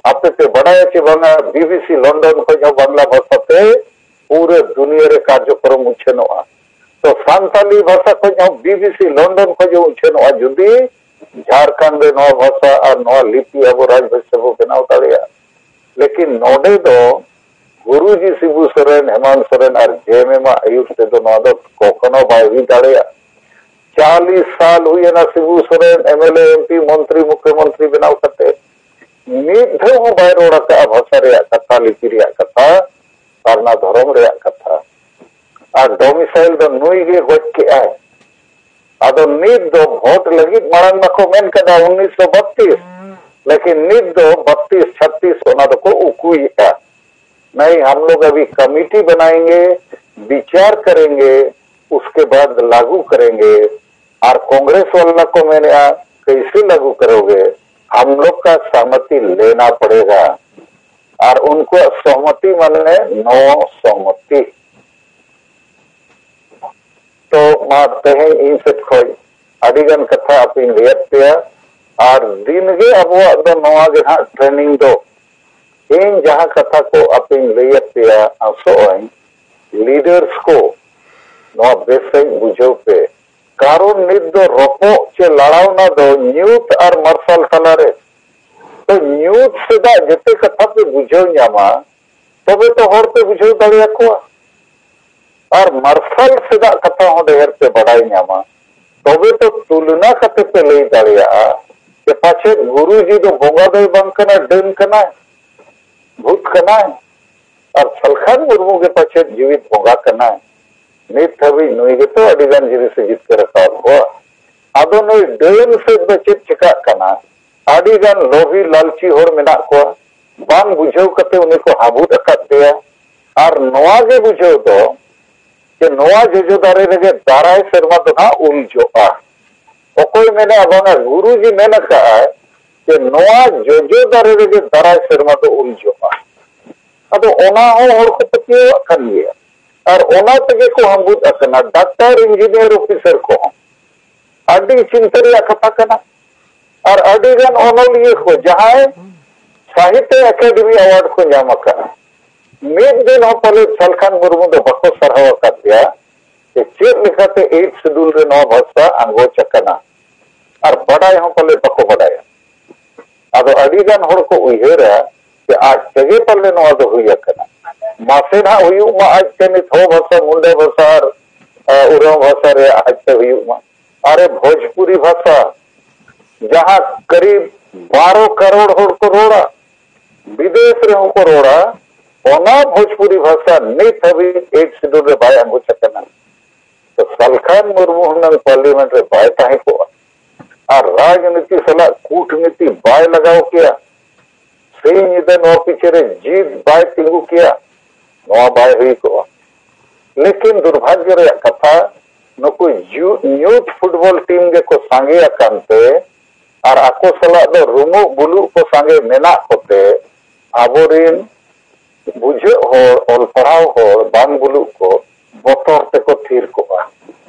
ᱟᱯᱮ ᱯᱮ ᱵᱟᱲᱟᱭᱟ ᱪᱮ ᱵᱟᱝᱟ, ᱵᱤᱵᱤᱥᱤ ᱞᱚᱱᱰᱚᱱ ᱠᱷᱚᱱ ᱦᱚᱸ ᱵᱟᱝᱞᱟ ᱵᱷᱟᱥᱟ ᱛᱮ ᱯᱩᱨᱟᱹ ᱫᱩᱱᱤᱭᱟᱹ ᱨᱮ ᱠᱟᱨᱡᱚᱠᱨᱚᱢ ᱩᱪᱷᱟᱹᱱᱚᱜᱼᱟ᱾ ᱛᱚ ᱥᱟᱱᱛᱟᱞᱤ ᱵᱷᱟᱥᱟ ᱠᱷᱚᱱ ᱦᱚᱸ ᱵᱤᱵᱤᱥᱤ ᱞᱚᱱᱰᱚᱱ ᱠᱷᱚᱱ ᱦᱚᱸ ᱩᱪᱷᱟᱹᱱᱚᱜᱼᱟ, ᱡᱩᱫᱤ ᱡᱷᱟᱲᱠᱷᱚᱸᱰ ᱨᱮ ᱱᱚᱣᱟ ᱵᱷᱟᱥᱟ ᱟᱨ ᱱᱚᱣᱟ ᱞᱤᱯᱤ ᱟᱵᱚ ᱨᱟᱡᱽ ᱵᱷᱟᱥᱟ ᱵᱚ ᱵᱮᱱᱟᱣ ᱫᱟᱲᱮᱭᱟᱜᱼᱟ᱾ ᱞᱮᱠᱤᱱ ᱱᱚᱰᱮ ᱫᱚ ᱜᱩᱨᱩᱡᱤ ᱥᱤᱵᱩ ᱥᱚᱨᱮᱱ, ᱦᱮᱢᱟᱱᱛ ᱥᱚᱨᱮᱱ ᱟᱨ ᱡᱮ ᱮᱢ ᱮᱢ ᱟᱜ ᱟᱹᱭᱩᱨ ᱛᱮᱫᱚ ᱱᱚᱣᱟ ᱫᱚ ᱠᱚᱠᱷᱚᱱᱚ ᱵᱟᱭ ᱦᱩᱭ ᱫᱟᱲᱮᱭᱟᱜᱼᱟ᱾ ᱪᱟᱞᱤᱥ ᱥᱟᱞ ᱦᱩᱭᱮᱱᱟ ᱥᱤᱵᱩ ᱥᱚᱨᱮᱱ M L A, M P, ᱢᱚᱱᱛᱨᱤ, ᱢᱩᱠᱷᱭᱚᱢᱚᱱᱛᱨᱤ ᱵᱮᱱᱟᱣ ᱠᱟᱛᱮ ᱢᱤᱫ ᱫᱷᱟᱣ ᱦᱚᱸ ᱵᱟᱭ ᱨᱚᱲ ᱟᱠᱟᱫᱼᱟ ᱵᱷᱟᱥᱟ ᱨᱮᱭᱟᱜ ᱠᱟᱛᱷᱟ, ᱞᱤᱯᱤ ᱨᱮᱭᱟᱜ ᱠᱟᱛᱷᱟ, ᱥᱟᱨᱱᱟ ᱫᱷᱚᱨᱚᱢ ᱨᱮᱭᱟᱜ ᱠᱟᱛᱷᱟ᱾ ᱟᱨ ᱰᱚᱢᱤᱥᱟᱭᱤᱞ ᱫᱚ ᱱᱩᱭ ᱜᱮ ᱜᱚᱡ ᱠᱮᱜᱼᱟᱭ᱾ ᱟᱫᱚ ᱱᱤᱛ ᱫᱚ ᱵᱷᱳᱴ ᱞᱟᱹᱜᱤᱫ ᱢᱟᱲᱟᱝ ᱢᱟᱠᱚ ᱢᱮᱱ ᱠᱟᱫᱟ ᱩᱱᱤᱥᱥᱚ ᱵᱟᱛᱤᱥ, ᱞᱮᱠᱤᱱ ᱱᱤᱛ ᱫᱚ ᱵᱟᱛᱤᱥ ᱪᱷᱟᱛᱤᱥ ᱚᱱᱟ ᱫᱚᱠᱚ ᱩᱠᱩᱭᱮᱫᱼᱟ᱾ नहीं, हम लोग अभी कमेटी बनाएंगे, विचार करेंगे, उसके बाद लागू करेंगे। ᱟᱨ ᱠᱚᱝᱜᱨᱮᱥ ᱣᱟᱞᱟ ᱠᱚ ᱢᱮᱱᱮᱫᱼᱟ, कैसे लागू करोगे? हम लोग का सहमति लेना पड़ेगा। ᱟᱨ ᱩᱱᱠᱩᱣᱟᱜ ᱥᱚᱦᱢᱚᱛᱤ ᱢᱟᱱᱮ ᱱᱚ ᱥᱚᱦᱢᱚᱛᱤ᱾ ᱛᱚ ᱢᱟ ᱛᱮᱦᱮᱧ ᱤᱧ ᱥᱮᱫ ᱠᱷᱚᱱ ᱟᱹᱰᱤ ᱜᱟᱱ ᱠᱟᱛᱷᱟ ᱟᱯᱮᱧ ᱞᱟᱹᱭᱟᱫ ᱯᱮᱭᱟ᱾ ᱟᱨ ᱫᱤᱱ ᱜᱮ ᱟᱵᱚᱣᱟᱜ ᱫᱚ ᱱᱚᱣᱟ ᱜᱮ ᱱᱟᱦᱟᱜ training ᱫᱚ᱾ ᱤᱧ ᱡᱟᱦᱟᱸ ᱠᱟᱛᱷᱟ ᱠᱚ ᱟᱯᱮᱧ ᱞᱟᱹᱭᱟᱫ ᱯᱮᱭᱟ, ᱟᱥᱚᱜ ᱟᱹᱧ leaders ᱠᱚ ᱱᱚᱣᱟ ᱵᱮᱥ ᱥᱟᱺᱦᱤᱡ ᱵᱩᱡᱷᱟᱹᱣ ᱯᱮ᱾ ᱠᱟᱨᱚᱱ ᱱᱤᱛ ᱫᱚ ᱨᱚᱯᱚᱜ ᱪᱮ ᱞᱟᱲᱟᱣᱱᱟ ᱫᱚ ᱧᱩᱛ ᱟᱨ ᱢᱟᱨᱥᱟᱞ ᱛᱟᱞᱟᱨᱮ᱾ ᱛᱚ ᱧᱩᱛ ᱥᱮᱫᱟᱜ ᱡᱮᱛᱮ ᱠᱟᱛᱷᱟ ᱯᱮ ᱵᱩᱡᱷᱟᱹᱣ ᱧᱟᱢᱟ, ᱛᱚᱵᱮ ᱛᱚ ᱦᱚᱲ ᱯᱮ ᱵᱩᱡᱷᱟᱹᱣ ᱫᱟᱲᱮᱭᱟᱠᱚᱣᱟ᱾ ᱟᱨ ᱢᱟᱨᱥᱟᱞ ᱥᱮᱫᱟᱜ ᱠᱟᱛᱷᱟ ᱦᱚᱸ ᱰᱷᱮᱨ ᱯᱮ ᱵᱟᱰᱟᱭ ᱧᱟᱢᱟ᱾ ᱛᱚᱵᱮ ᱛᱚ ᱛᱩᱞᱚᱱᱟ ᱠᱟᱛᱮ ᱯᱮ ᱞᱟᱹᱭ ᱫᱟᱲᱮᱭᱟᱜᱼᱟ ᱡᱮ ᱯᱟᱪᱮᱫ ᱜᱩᱨᱩᱡᱤ ᱫᱚ ᱵᱚᱸᱜᱟ ᱫᱚᱭ ᱵᱟᱝ ᱠᱟᱱᱟ, ᱰᱟᱹᱱ ᱠᱟᱱᱟᱭ, ᱵᱷᱩᱛ ᱠᱟᱱᱟᱭ, ᱟᱨ ᱥᱟᱞᱠᱷᱟᱱ ᱢᱩᱨᱢᱩ ᱜᱮ ᱯᱟᱪᱮᱫ ᱡᱤᱣᱤᱫ ᱵᱚᱸᱜᱟ ᱠᱟᱱᱟᱭ᱾ ᱱᱤᱛ ᱦᱟᱹᱵᱤᱡ ᱱᱩᱭ ᱜᱮᱛᱚ ᱟᱹᱰᱤ ᱜᱟᱱ ᱡᱤᱱᱤᱥᱮ ᱡᱤᱛᱠᱟᱹᱨ ᱟᱠᱟᱫ ᱠᱚᱣᱟ᱾ ᱟᱫᱚ ᱱᱩᱭ ᱰᱟᱹᱱ ᱥᱮᱫ ᱫᱚ ᱪᱮᱫ ᱪᱮᱠᱟᱜ ᱠᱟᱱᱟ? ᱟᱹᱰᱤ ᱜᱟᱱ ᱞᱳᱵᱷᱤ ᱞᱟᱞᱪᱤ ᱦᱚᱲ ᱢᱮᱱᱟᱜ ᱠᱚᱣᱟ, ᱵᱟᱝ ᱵᱩᱡᱷᱟᱹᱣ ᱠᱟᱛᱮ ᱩᱱᱤ ᱠᱚ ᱦᱟᱵᱩᱫ ᱟᱠᱟᱫ ᱯᱮᱭᱟ᱾ ᱟᱨ ᱱᱚᱣᱟ ᱜᱮ ᱵᱩᱡᱷᱟᱹᱣ ᱫᱚ ᱡᱮ ᱱᱚᱣᱟ ᱡᱚᱡᱚ ᱫᱟᱨᱮ ᱨᱮᱜᱮ ᱫᱟᱨᱟᱭ ᱥᱮᱨᱢᱟ ᱫᱚ ᱱᱟᱦᱟᱜ ᱩᱞ ᱡᱚᱜᱼᱟ᱾ ᱚᱠᱚᱭ ᱢᱮᱱᱮᱜᱼᱟ ᱵᱟᱝᱟ, ᱜᱩᱨᱩᱡᱤ ᱢᱮᱱ ᱟᱠᱟᱫᱼᱟᱭ ᱡᱮ ᱱᱚᱣᱟ ᱡᱚᱡᱚ ᱫᱟᱨᱮ ᱨᱮᱜᱮ ᱫᱟᱨᱟᱭ ᱥᱮᱨᱢᱟ ᱫᱚ ᱩᱞ ᱡᱚᱜᱼᱟ᱾ ᱟᱫᱚ ᱚᱱᱟ ᱦᱚᱸ ᱦᱚᱲ ᱠᱚ ᱯᱟᱹᱛᱭᱟᱹᱣᱟᱜ ᱠᱟᱱ ᱜᱮᱭᱟ᱾ ᱟᱨ ᱚᱱᱟ ᱛᱮᱜᱮ ᱠᱚ ᱦᱟᱹᱢᱵᱩᱫ ᱟᱠᱟᱱᱟ᱾ ᱰᱟᱠᱛᱟᱨ, ᱤᱧᱡᱤᱱᱤᱭᱟᱨ, ᱚᱯᱷᱤᱥᱟᱨ ᱠᱚᱦᱚᱸ ᱟᱹᱰᱤ ᱪᱤᱱᱛᱟᱹ ᱨᱮᱭᱟᱜ ᱠᱟᱛᱷᱟ ᱠᱟᱱᱟ᱾ ᱟᱨ ᱟᱹᱰᱤ ᱜᱟᱱ ᱚᱱᱚᱞᱤᱭᱟᱹ ᱠᱚ ᱡᱟᱦᱟᱸᱭ ᱥᱟᱦᱤᱛᱛᱚ ᱮᱠᱟᱰᱮᱢᱤ ᱟᱣᱟᱨᱰ ᱠᱚ ᱧᱟᱢ ᱟᱠᱟᱫᱼᱟ, ᱢᱤᱫ ᱫᱤᱱ ᱦᱚᱸ ᱯᱟᱞᱮ ᱥᱟᱞᱠᱷᱟᱱ ᱢᱩᱨᱢᱩ ᱫᱚ ᱵᱟᱠᱚ ᱥᱟᱨᱦᱟᱣ ᱟᱠᱟᱫ ᱫᱮᱭᱟ ᱡᱮ ᱪᱮᱫ ᱞᱮᱠᱟᱛᱮ ᱮᱭᱤᱴ ᱥᱤᱰᱩᱞ ᱨᱮ ᱱᱚᱣᱟ ᱵᱷᱟᱥᱟ ᱟᱸᱜᱚᱪ ᱟᱠᱟᱱᱟ᱾ ᱟᱨ ᱵᱟᱰᱟᱭ ᱦᱚᱸ ᱯᱟᱞᱮ ᱵᱟᱠᱚ ᱵᱟᱰᱟᱭᱟ᱾ ᱟᱫᱚ ᱟᱹᱰᱤ ᱜᱟᱱ ᱦᱚᱲ ᱠᱚ ᱩᱭᱦᱟᱹᱨᱟ ᱡᱮ ᱟᱡ ᱛᱮᱜᱮ ᱯᱟᱞᱮ ᱱᱚᱣᱟ ᱫᱚ ᱦᱩᱭ ᱟᱠᱟᱱᱟ᱾ ᱢᱟᱥᱮ ᱱᱟᱦᱟᱜ ᱦᱩᱭᱩᱜ ᱢᱟ ᱟᱡ ᱛᱮ ᱱᱤᱛ ᱦᱚᱸ ᱵᱷᱟᱥᱟ, ᱢᱩᱱᱰᱟ ᱵᱷᱟᱥᱟ ᱟᱨ, ᱟ, ᱩᱨᱟᱣ ᱵᱷᱟᱥᱟ ᱨᱮ ᱟᱡ ᱛᱮ ᱦᱩᱭᱩᱜ ᱢᱟ᱾ ᱟᱨᱮ ᱵᱷᱳᱡᱽᱯᱩᱨᱤ ᱵᱷᱟᱥᱟ, ᱡᱟᱦᱟᱸ ᱠᱟᱨᱤᱵ ᱵᱟᱨᱚ ᱠᱟᱨᱳᱲ ᱦᱚᱲ ᱠᱚ ᱨᱚᱲᱟ, ᱵᱤᱫᱮᱥ ᱨᱮᱦᱚᱸ ᱠᱚ ᱨᱚᱲᱟ, ᱚᱱᱟ ᱵᱷᱳᱡᱽᱯᱩᱨᱤ ᱵᱷᱟᱥᱟ ᱱᱤᱛ ᱦᱟᱹᱵᱤᱡ ᱮᱭᱤᱴ ᱥᱤᱰᱩᱞ ᱨᱮ ᱵᱟᱭ ᱟᱸᱜᱚᱪ ᱟᱠᱟᱱᱟ᱾ ᱛᱚ ᱥᱟᱞᱠᱷᱟᱱ ᱢᱩᱨᱢᱩ ᱦᱩᱱᱟᱹᱝ ᱯᱟᱨᱞᱤᱭᱟᱢᱮᱱᱴ ᱨᱮ ᱵᱟᱭ ᱛᱟᱦᱮᱸ ᱠᱚᱜᱼᱟ ᱟᱨ ᱨᱟᱡᱽᱱᱤᱛᱤ ᱥᱟᱞᱟᱜ ᱠᱩᱴᱱᱤᱛᱤ ᱵᱟᱭ ᱞᱟᱜᱟᱣ ᱠᱮᱭᱟ, ᱥᱤᱧ ᱧᱤᱫᱟᱹ ᱱᱚᱣᱟ ᱯᱤᱪᱷᱮ ᱨᱮ ᱡᱤᱫ ᱵᱟᱭ ᱛᱤᱸᱜᱩ ᱠᱮᱭᱟ, ᱱᱚᱣᱟ ᱵᱟᱭ ᱦᱩᱭ ᱠᱚᱜᱼᱟ᱾ ᱞᱮᱠᱤᱱ ᱫᱩᱨᱵᱷᱟᱜᱽᱭᱚ ᱨᱮᱭᱟᱜ ᱠᱟᱛᱷᱟ, ᱱᱩᱠᱩ ᱭᱩ-, ᱭᱩᱛᱷ ᱯᱷᱩᱴᱵᱚᱞ ᱴᱤᱢ ᱜᱮᱠᱚ ᱥᱟᱸᱜᱮ ᱟᱠᱟᱱ ᱛᱮ ᱟᱨ ᱟᱠᱚ ᱥᱟᱞᱟᱜ ᱫᱚ ᱨᱩᱢᱩᱜ ᱵᱩᱞᱩᱜ ᱠᱚ ᱥᱟᱸᱜᱮ ᱢᱮᱱᱟᱜ ᱠᱚᱛᱮ ᱟᱵᱚᱨᱤᱱ ᱵᱩᱡᱷᱟᱹᱜ ᱦᱚᱲ, ᱚᱞ ᱯᱟᱲᱦᱟᱣ ᱦᱚᱲ, ᱵᱟᱝ ᱵᱩᱞᱩᱜ ᱠᱚ ᱵᱚᱛᱚᱨ ᱛᱮᱠᱚ ᱛᱷᱤᱨ ᱠᱚᱜᱼᱟ᱾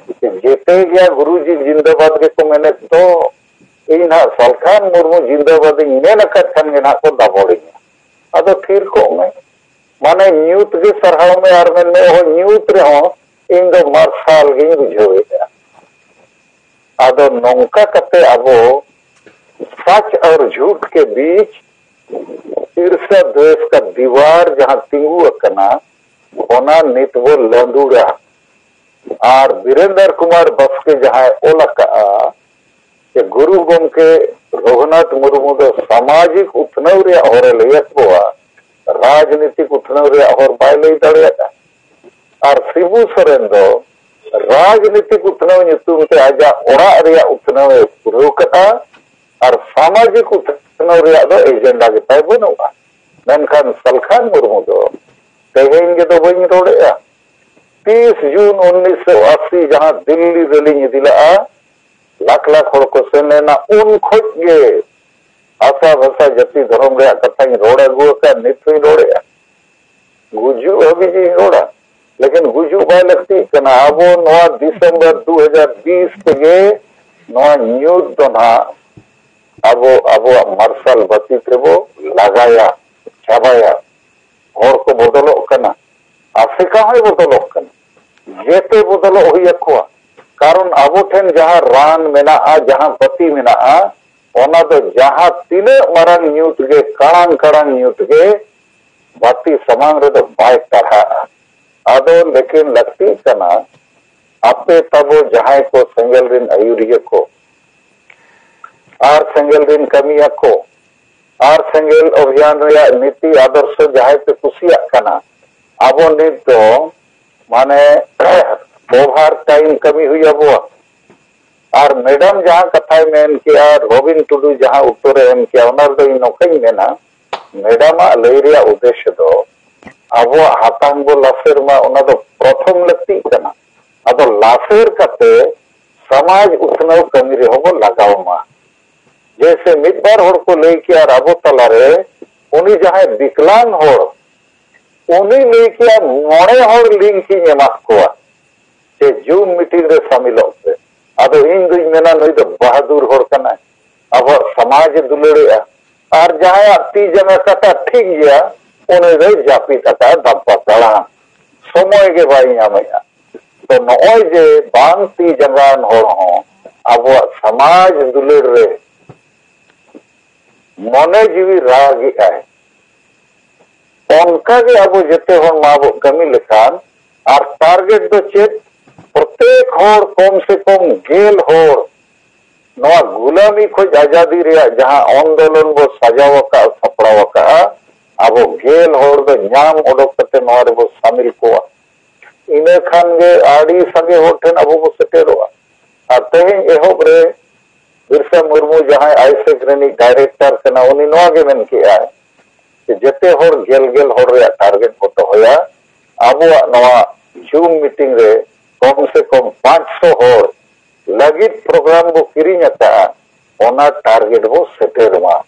ᱡᱮᱛᱮ ᱜᱮᱭᱟ ᱜᱩᱨᱩᱡᱤ ᱡᱤᱱᱫᱟᱵᱟᱫ ᱜᱮᱠᱚ ᱢᱮᱱᱮᱫ ᱫᱚ, ᱤᱧ ᱱᱟᱦᱟᱜ ᱥᱟᱞᱠᱷᱟᱱ ᱢᱩᱨᱢᱩ ᱡᱤᱱᱫᱟᱵᱟᱫ ᱤᱧ ᱢᱮᱱ ᱟᱠᱟᱫ ᱠᱷᱟᱱ ᱜᱮ ᱱᱟᱦᱟᱜ ᱠᱚ ᱫᱟᱵᱚᱲᱤᱧᱟ᱾ ᱟᱫᱚ ᱛᱷᱤᱨ ᱠᱚᱜ ᱢᱮ᱾ ᱢᱟᱱᱮ ᱧᱩᱛ ᱜᱮ ᱥᱟᱨᱦᱟᱣ ᱢᱮ ᱟᱨ ᱢᱮᱱ ᱢᱮ, "ᱚᱦᱚ, ᱧᱩᱛ ᱨᱮᱦᱚᱸ ᱤᱧ ᱫᱚ ᱢᱟᱨᱥᱟᱞ ᱜᱤᱧ ᱵᱩᱡᱷᱟᱹᱣᱮᱫᱼᱟ᱾" ᱟᱫᱚ ᱱᱚᱝᱠᱟ ᱠᱟᱛᱮ ᱟᱵᱚ ᱥᱟᱪ ᱟᱨ ᱡᱷᱩᱴ ᱠᱮ ᱵᱤᱪ ᱤᱨᱥᱟ ᱫᱣᱮᱥ ᱠᱟ ᱫᱤᱣᱟᱨ ᱡᱟᱦᱟᱸ ᱛᱤᱸᱜᱩ ᱟᱠᱟᱱᱟ, ᱚᱱᱟ ᱱᱤᱛ ᱵᱚ ᱞᱟᱸᱫᱩᱲᱟ᱾ ᱟᱨ ᱵᱤᱨᱮᱱᱫᱟᱨ ᱠᱩᱢᱟᱨ ᱵᱟᱥᱠᱮ ᱡᱟᱦᱟᱸᱭ ᱚᱞ ᱟᱠᱟᱫᱼᱟ, ᱡᱮ ᱜᱩᱨᱩ ᱜᱚᱢᱠᱮ ᱨᱚᱜᱷᱩᱱᱟᱛᱷ ᱢᱩᱨᱢᱩ ᱫᱚ ᱥᱟᱢᱟᱡᱤᱠ ᱩᱛᱱᱟᱹᱣ ᱨᱮᱭᱟᱜ ᱦᱚᱨᱮ ᱞᱟᱹᱭᱟᱫ ᱵᱚᱣᱟ, ᱨᱟᱡᱽᱱᱤᱛᱤᱠ ᱩᱛᱱᱟᱹᱣ ᱨᱮᱭᱟᱜ ᱦᱚᱨ ᱵᱟᱭ ᱞᱟᱹᱭ ᱫᱟᱲᱮᱭᱟᱫᱼᱟ᱾ ᱟᱨ ᱥᱤᱵᱩ ᱥᱚᱨᱮᱱ ᱫᱚ ᱨᱟᱡᱽᱱᱤᱛᱤᱠ ᱩᱛᱱᱟᱹᱣ ᱧᱩᱛᱩᱢ ᱛᱮ ᱟᱡᱟᱜ ᱚᱲᱟᱜ ᱨᱮᱭᱟᱜ ᱩᱛᱱᱟᱹᱣ ᱮ ᱯᱩᱨᱟᱹᱣ ᱠᱟᱫᱼᱟ ᱟᱨ ᱥᱟᱢᱟᱡᱤᱠ ᱩᱛᱱᱟᱹᱣ ᱨᱮᱭᱟᱜ ᱫᱚ ᱮᱡᱮᱱᱰᱟ ᱜᱮᱛᱟᱭ ᱵᱟᱹᱱᱩᱜᱼᱟ᱾ ᱢᱮᱱᱠᱷᱟᱱ ᱥᱟᱞᱠᱷᱟᱱ ᱢᱩᱨᱢᱩ ᱫᱚ ᱛᱮᱦᱮᱧ ᱜᱮᱫᱚ ᱵᱟᱹᱧ ᱨᱚᱲᱮᱫᱼᱟ, ᱛᱤᱥ ᱡᱩᱱ ᱩᱱᱤᱥᱥᱚ ᱟᱥᱤ ᱡᱟᱦᱟᱸ ᱫᱤᱞᱞᱤ ᱨᱮᱞᱤᱧ ᱤᱫᱤ ᱞᱟᱜᱼᱟ, ᱞᱟᱠᱷ ᱞᱟᱠᱷ ᱦᱚᱲ ᱠᱚ ᱥᱮᱱ ᱞᱮᱱᱟ, ᱩᱱ ᱠᱷᱚᱡ ᱜᱮ ᱵᱷᱟᱥᱟ, ᱵᱷᱟᱥᱟ, ᱡᱟᱹᱛᱤ, ᱫᱷᱚᱨᱚᱢ ᱨᱮᱭᱟᱜ ᱠᱟᱛᱷᱟᱧ ᱨᱚᱲ ᱟᱹᱜᱩ ᱟᱠᱟᱫ, ᱱᱤᱛ ᱦᱚᱸᱧ ᱨᱚᱲᱮᱫᱼᱟ᱾ ᱜᱩᱡᱩᱜ ᱦᱟᱹᱵᱤᱡ ᱤᱧ ᱨᱚᱲᱟ, ᱞᱮᱠᱤᱱ ᱜᱩᱡᱩᱜ ᱵᱟᱭ ᱞᱟᱹᱠᱛᱤᱜ ᱠᱟᱱᱟ᱾ ᱟᱵᱚ ᱱᱚᱣᱟ ᱰᱤᱥᱮᱢᱵᱚᱨ ᱫᱩ ᱦᱟᱡᱟᱨ ᱵᱤᱥ ᱛᱮᱜᱮ ᱱᱚᱣᱟ ᱧᱩᱛ ᱫᱚ ᱱᱟᱦᱟᱜ ᱟᱵᱚ ᱟᱵᱚᱣᱟᱜ ᱢᱟᱨᱥᱟᱞ ᱵᱟᱹᱛᱤ ᱛᱮᱵᱚ ᱞᱟᱜᱟᱭᱟ, ᱪᱟᱵᱟᱭᱟ᱾ ᱦᱚᱲ ᱠᱚ ᱵᱚᱫᱚᱞᱚᱜ ᱠᱟᱱᱟ, ᱟᱯᱷᱨᱤᱠᱟ ᱦᱚᱸᱭ ᱵᱚᱫᱚᱞᱚᱜ ᱠᱟᱱᱟ, ᱡᱮᱛᱮ ᱵᱚᱫᱚᱞᱚᱜ ᱦᱩᱭ ᱟᱠᱚᱣᱟ᱾ ᱠᱟᱨᱚᱱ ᱟᱵᱚ ᱴᱷᱮᱱ ᱡᱟᱦᱟᱸ ᱨᱟᱱ ᱢᱮᱱᱟᱜᱼᱟ, ᱡᱟᱦᱟᱸ ᱵᱟᱹᱛᱤ ᱢᱮᱱᱟᱜᱼᱟ, ᱚᱱᱟ ᱫᱚ ᱡᱟᱦᱟᱸ ᱛᱤᱱᱟᱹᱜ ᱢᱟᱨᱟᱝ ᱧᱩᱛ ᱜᱮ, ᱠᱟᱲᱟᱝ ᱠᱟᱲᱟᱝ ᱧᱩᱛ ᱜᱮ, ᱵᱟᱹᱛᱤ ᱥᱟᱢᱟᱝ ᱨᱮᱫᱚ ᱵᱟᱭ ᱴᱟᱨᱦᱟᱜᱼᱟ᱾ ᱟᱫᱚ ᱞᱮᱠᱤᱱ ᱞᱟᱹᱠᱛᱤᱜ ᱠᱟᱱᱟ, ᱟᱯᱮ ᱛᱟᱵᱚ ᱡᱟᱦᱟᱸᱭ ᱠᱚ ᱥᱮᱸᱜᱮᱞ ᱨᱤᱱ ᱟᱹᱭᱩᱨᱤᱭᱟᱹ ᱠᱚ ᱟᱨ ᱥᱮᱸᱜᱮᱞ ᱨᱤᱱ ᱠᱟᱹᱢᱤᱭᱟᱹ ᱠᱚ ᱟᱨ ᱥᱮᱸᱜᱮᱞ ᱚᱵᱷᱤᱭᱟᱱ ᱨᱮᱭᱟᱜ ᱱᱤᱛᱤ ᱟᱫᱚᱨᱥᱚ ᱡᱟᱦᱟᱸᱭ ᱯᱮ ᱠᱩᱥᱤᱭᱟᱜ ᱠᱟᱱᱟ, ᱟᱵᱚ ᱱᱤᱛ ᱫᱚ ᱢᱟᱱᱮ ᱳᱵᱷᱟᱨ ᱴᱟᱭᱤᱢ ᱠᱟᱹᱢᱤ ᱦᱩᱭ ᱟᱵᱚᱣᱟ᱾ ᱟᱨ ᱢᱮᱰᱟᱢ ᱡᱟᱦᱟᱸ ᱠᱟᱛᱷᱟᱭ ᱢᱮᱱ ᱠᱮᱜᱼᱟ, ᱨᱚᱵᱤᱱ ᱴᱩᱰᱩ ᱡᱟᱦᱟᱸ ᱩᱛᱛᱚᱨᱮ ᱮᱢ ᱠᱮᱜᱼᱟ, ᱚᱱᱟ ᱨᱮᱫᱚ ᱤᱧ ᱱᱚᱝᱠᱟᱧ ᱢᱮᱱᱟ, ᱢᱮᱰᱟᱢᱟᱜ ᱞᱟᱹᱭ ᱨᱮᱭᱟᱜ ᱩᱫᱽᱫᱮᱥᱥᱚ ᱫᱚ ᱟᱵᱚᱣᱟᱜ ᱦᱟᱛᱟᱝ ᱵᱚ ᱞᱟᱥᱮᱨ ᱢᱟ, ᱚᱱᱟ ᱫᱚ ᱯᱨᱚᱛᱷᱚᱢ ᱞᱟᱹᱠᱛᱤᱜ ᱠᱟᱱᱟ᱾ ᱟᱫᱚ ᱞᱟᱥᱮᱨ ᱠᱟᱛᱮ ᱥᱚᱢᱟᱡᱽ ᱩᱛᱱᱟᱹᱣ ᱠᱟᱹᱢᱤ ᱨᱮᱦᱚᱸ ᱵᱚ ᱞᱟᱜᱟᱣ ᱢᱟ᱾ ᱡᱮᱭᱥᱮ ᱢᱤᱫ ᱵᱟᱨ ᱦᱚᱲ ᱠᱚ ᱞᱟᱹᱭ ᱠᱮᱜᱼᱟ, ᱟᱨ ᱟᱵᱚ ᱛᱟᱞᱟᱨᱮ ᱩᱱᱤ ᱡᱟᱦᱟᱸᱭ ᱵᱤᱠᱞᱟᱝ ᱦᱚᱲ, ᱩᱱᱤ ᱞᱟᱹᱭ ᱠᱮᱜᱼᱟ, ᱢᱚᱬᱮ ᱦᱚᱲ ᱞᱤᱝᱠ ᱤᱧ ᱮᱢᱟᱫ ᱠᱚᱣᱟ ᱡᱮ ᱡᱩᱢ ᱢᱤᱴᱤᱝ ᱨᱮ ᱥᱟᱢᱤᱞᱚᱜ ᱯᱮ᱾ ᱟᱫᱚ ᱤᱧ ᱫᱩᱧ ᱢᱮᱱᱟ, ᱱᱩᱭ ᱫᱚ ᱵᱟᱦᱟᱫᱩᱨ ᱦᱚᱲ ᱠᱟᱱᱟᱭ, ᱟᱵᱚᱣᱟᱜ ᱥᱚᱢᱟᱡᱽ ᱮ ᱫᱩᱞᱟᱹᱲᱮᱜᱼᱟ᱾ ᱟᱨ ᱡᱟᱦᱟᱸᱭᱟᱜ ᱛᱤ ᱡᱟᱸᱜᱟ ᱠᱟᱴᱟ ᱴᱷᱤᱠ ᱜᱮᱭᱟ, ᱩᱱᱤ ᱫᱚᱭ ᱡᱟᱹᱯᱤᱫ ᱟᱠᱟᱫᱼᱟ ᱫᱟᱢᱯᱟ ᱛᱟᱲᱟᱢ, ᱥᱚᱢᱚᱭ ᱜᱮ ᱵᱟᱭ ᱧᱟᱢᱮᱜᱼᱟ᱾ ᱛᱚ ᱱᱚᱜᱼᱚᱭ ᱡᱮ ᱵᱟᱝ ᱛᱤ ᱡᱟᱸᱜᱟᱣᱟᱱ ᱦᱚᱲ ᱦᱚᱸ ᱟᱵᱚᱣᱟᱜ ᱥᱚᱢᱟᱡᱽ ᱫᱩᱞᱟᱹᱲ ᱨᱮ ᱢᱚᱱᱮ ᱡᱤᱣᱤ ᱨᱟᱜᱮᱜᱼᱟᱭ, ᱚᱱᱠᱟ ᱜᱮ ᱟᱵᱚ ᱡᱮᱛᱮ ᱦᱚᱲ ᱢᱟ ᱵᱚ ᱠᱟᱹᱢᱤ ᱞᱮᱠᱷᱟᱱ, ᱟᱨ ᱴᱟᱨᱜᱮᱴ ᱫᱚ ᱪᱮᱫ? ᱯᱨᱚᱛᱮᱠ ᱦᱚᱲ, ᱠᱚᱢ ᱥᱮ ᱠᱚᱢ ᱜᱮᱞ ᱦᱚᱲ, ᱱᱚᱣᱟ ᱜᱩᱞᱟᱢᱤ ᱠᱷᱚᱱ ᱟᱡᱟᱫᱤ ᱨᱮᱭᱟᱜ ᱡᱟᱦᱟᱸ ᱟᱱᱫᱳᱞᱚᱱ ᱵᱚ ᱥᱟᱡᱟᱣ ᱟᱠᱟᱫ, ᱥᱟᱯᱲᱟᱣ ᱟᱠᱟᱫᱼᱟ, ᱟᱵᱚ ᱜᱮᱞ ᱦᱚᱲ ᱫᱚ ᱧᱟᱢ ᱚᱰᱚᱠ ᱠᱟᱛᱮ ᱱᱚᱣᱟ ᱨᱮᱵᱚ ᱥᱟᱢᱤᱞ ᱠᱚᱣᱟ᱾ ᱤᱱᱟᱹ ᱠᱷᱟᱱ ᱜᱮ ᱟᱹᱰᱤ ᱥᱟᱸᱜᱮ ᱦᱚᱲ ᱴᱷᱮᱱ ᱟᱵᱚ ᱵᱚ ᱥᱮᱴᱮᱨᱚᱜᱼᱟ᱾ ᱟᱨ ᱛᱮᱦᱮᱧ ᱮᱦᱚᱵ ᱨᱮ ᱵᱤᱨᱥᱟ ᱢᱩᱨᱢᱩ, ᱡᱟᱦᱟᱸᱭ ᱟᱭᱥᱮᱠ ᱨᱤᱱᱤᱡ ᱰᱟᱭᱨᱮᱠᱴᱚᱨ ᱠᱟᱱᱟ, ᱩᱱᱤ ᱱᱚᱣᱟ ᱜᱮ ᱢᱮᱱ ᱠᱮᱜᱼᱟᱭ ᱡᱮ ᱡᱮᱛᱮ ᱦᱚᱲ ᱜᱮᱞ ᱜᱮᱞ ᱦᱚᱲ ᱨᱮᱭᱟᱜ ᱴᱟᱨᱜᱮᱴ ᱵᱚ ᱫᱚᱦᱚᱭᱟ᱾ ᱟᱵᱚᱣᱟᱜ ᱱᱚᱣᱟ ᱡᱩᱢ ᱢᱤᱴᱤᱝ ᱨᱮ ᱠᱚᱢ ᱥᱮ ᱠᱚᱢ ᱯᱟᱸᱪᱥᱚ ᱦᱚᱲ ᱞᱟᱹᱜᱤᱫ ᱯᱨᱳᱜᱨᱟᱢ ᱵᱚ ᱠᱤᱨᱤᱧ ᱟᱠᱟᱫᱼᱟ, ᱚᱱᱟ ᱴᱟᱨᱜᱮᱴ ᱵᱚ ᱥᱮᱴᱮᱨ ᱢᱟ᱾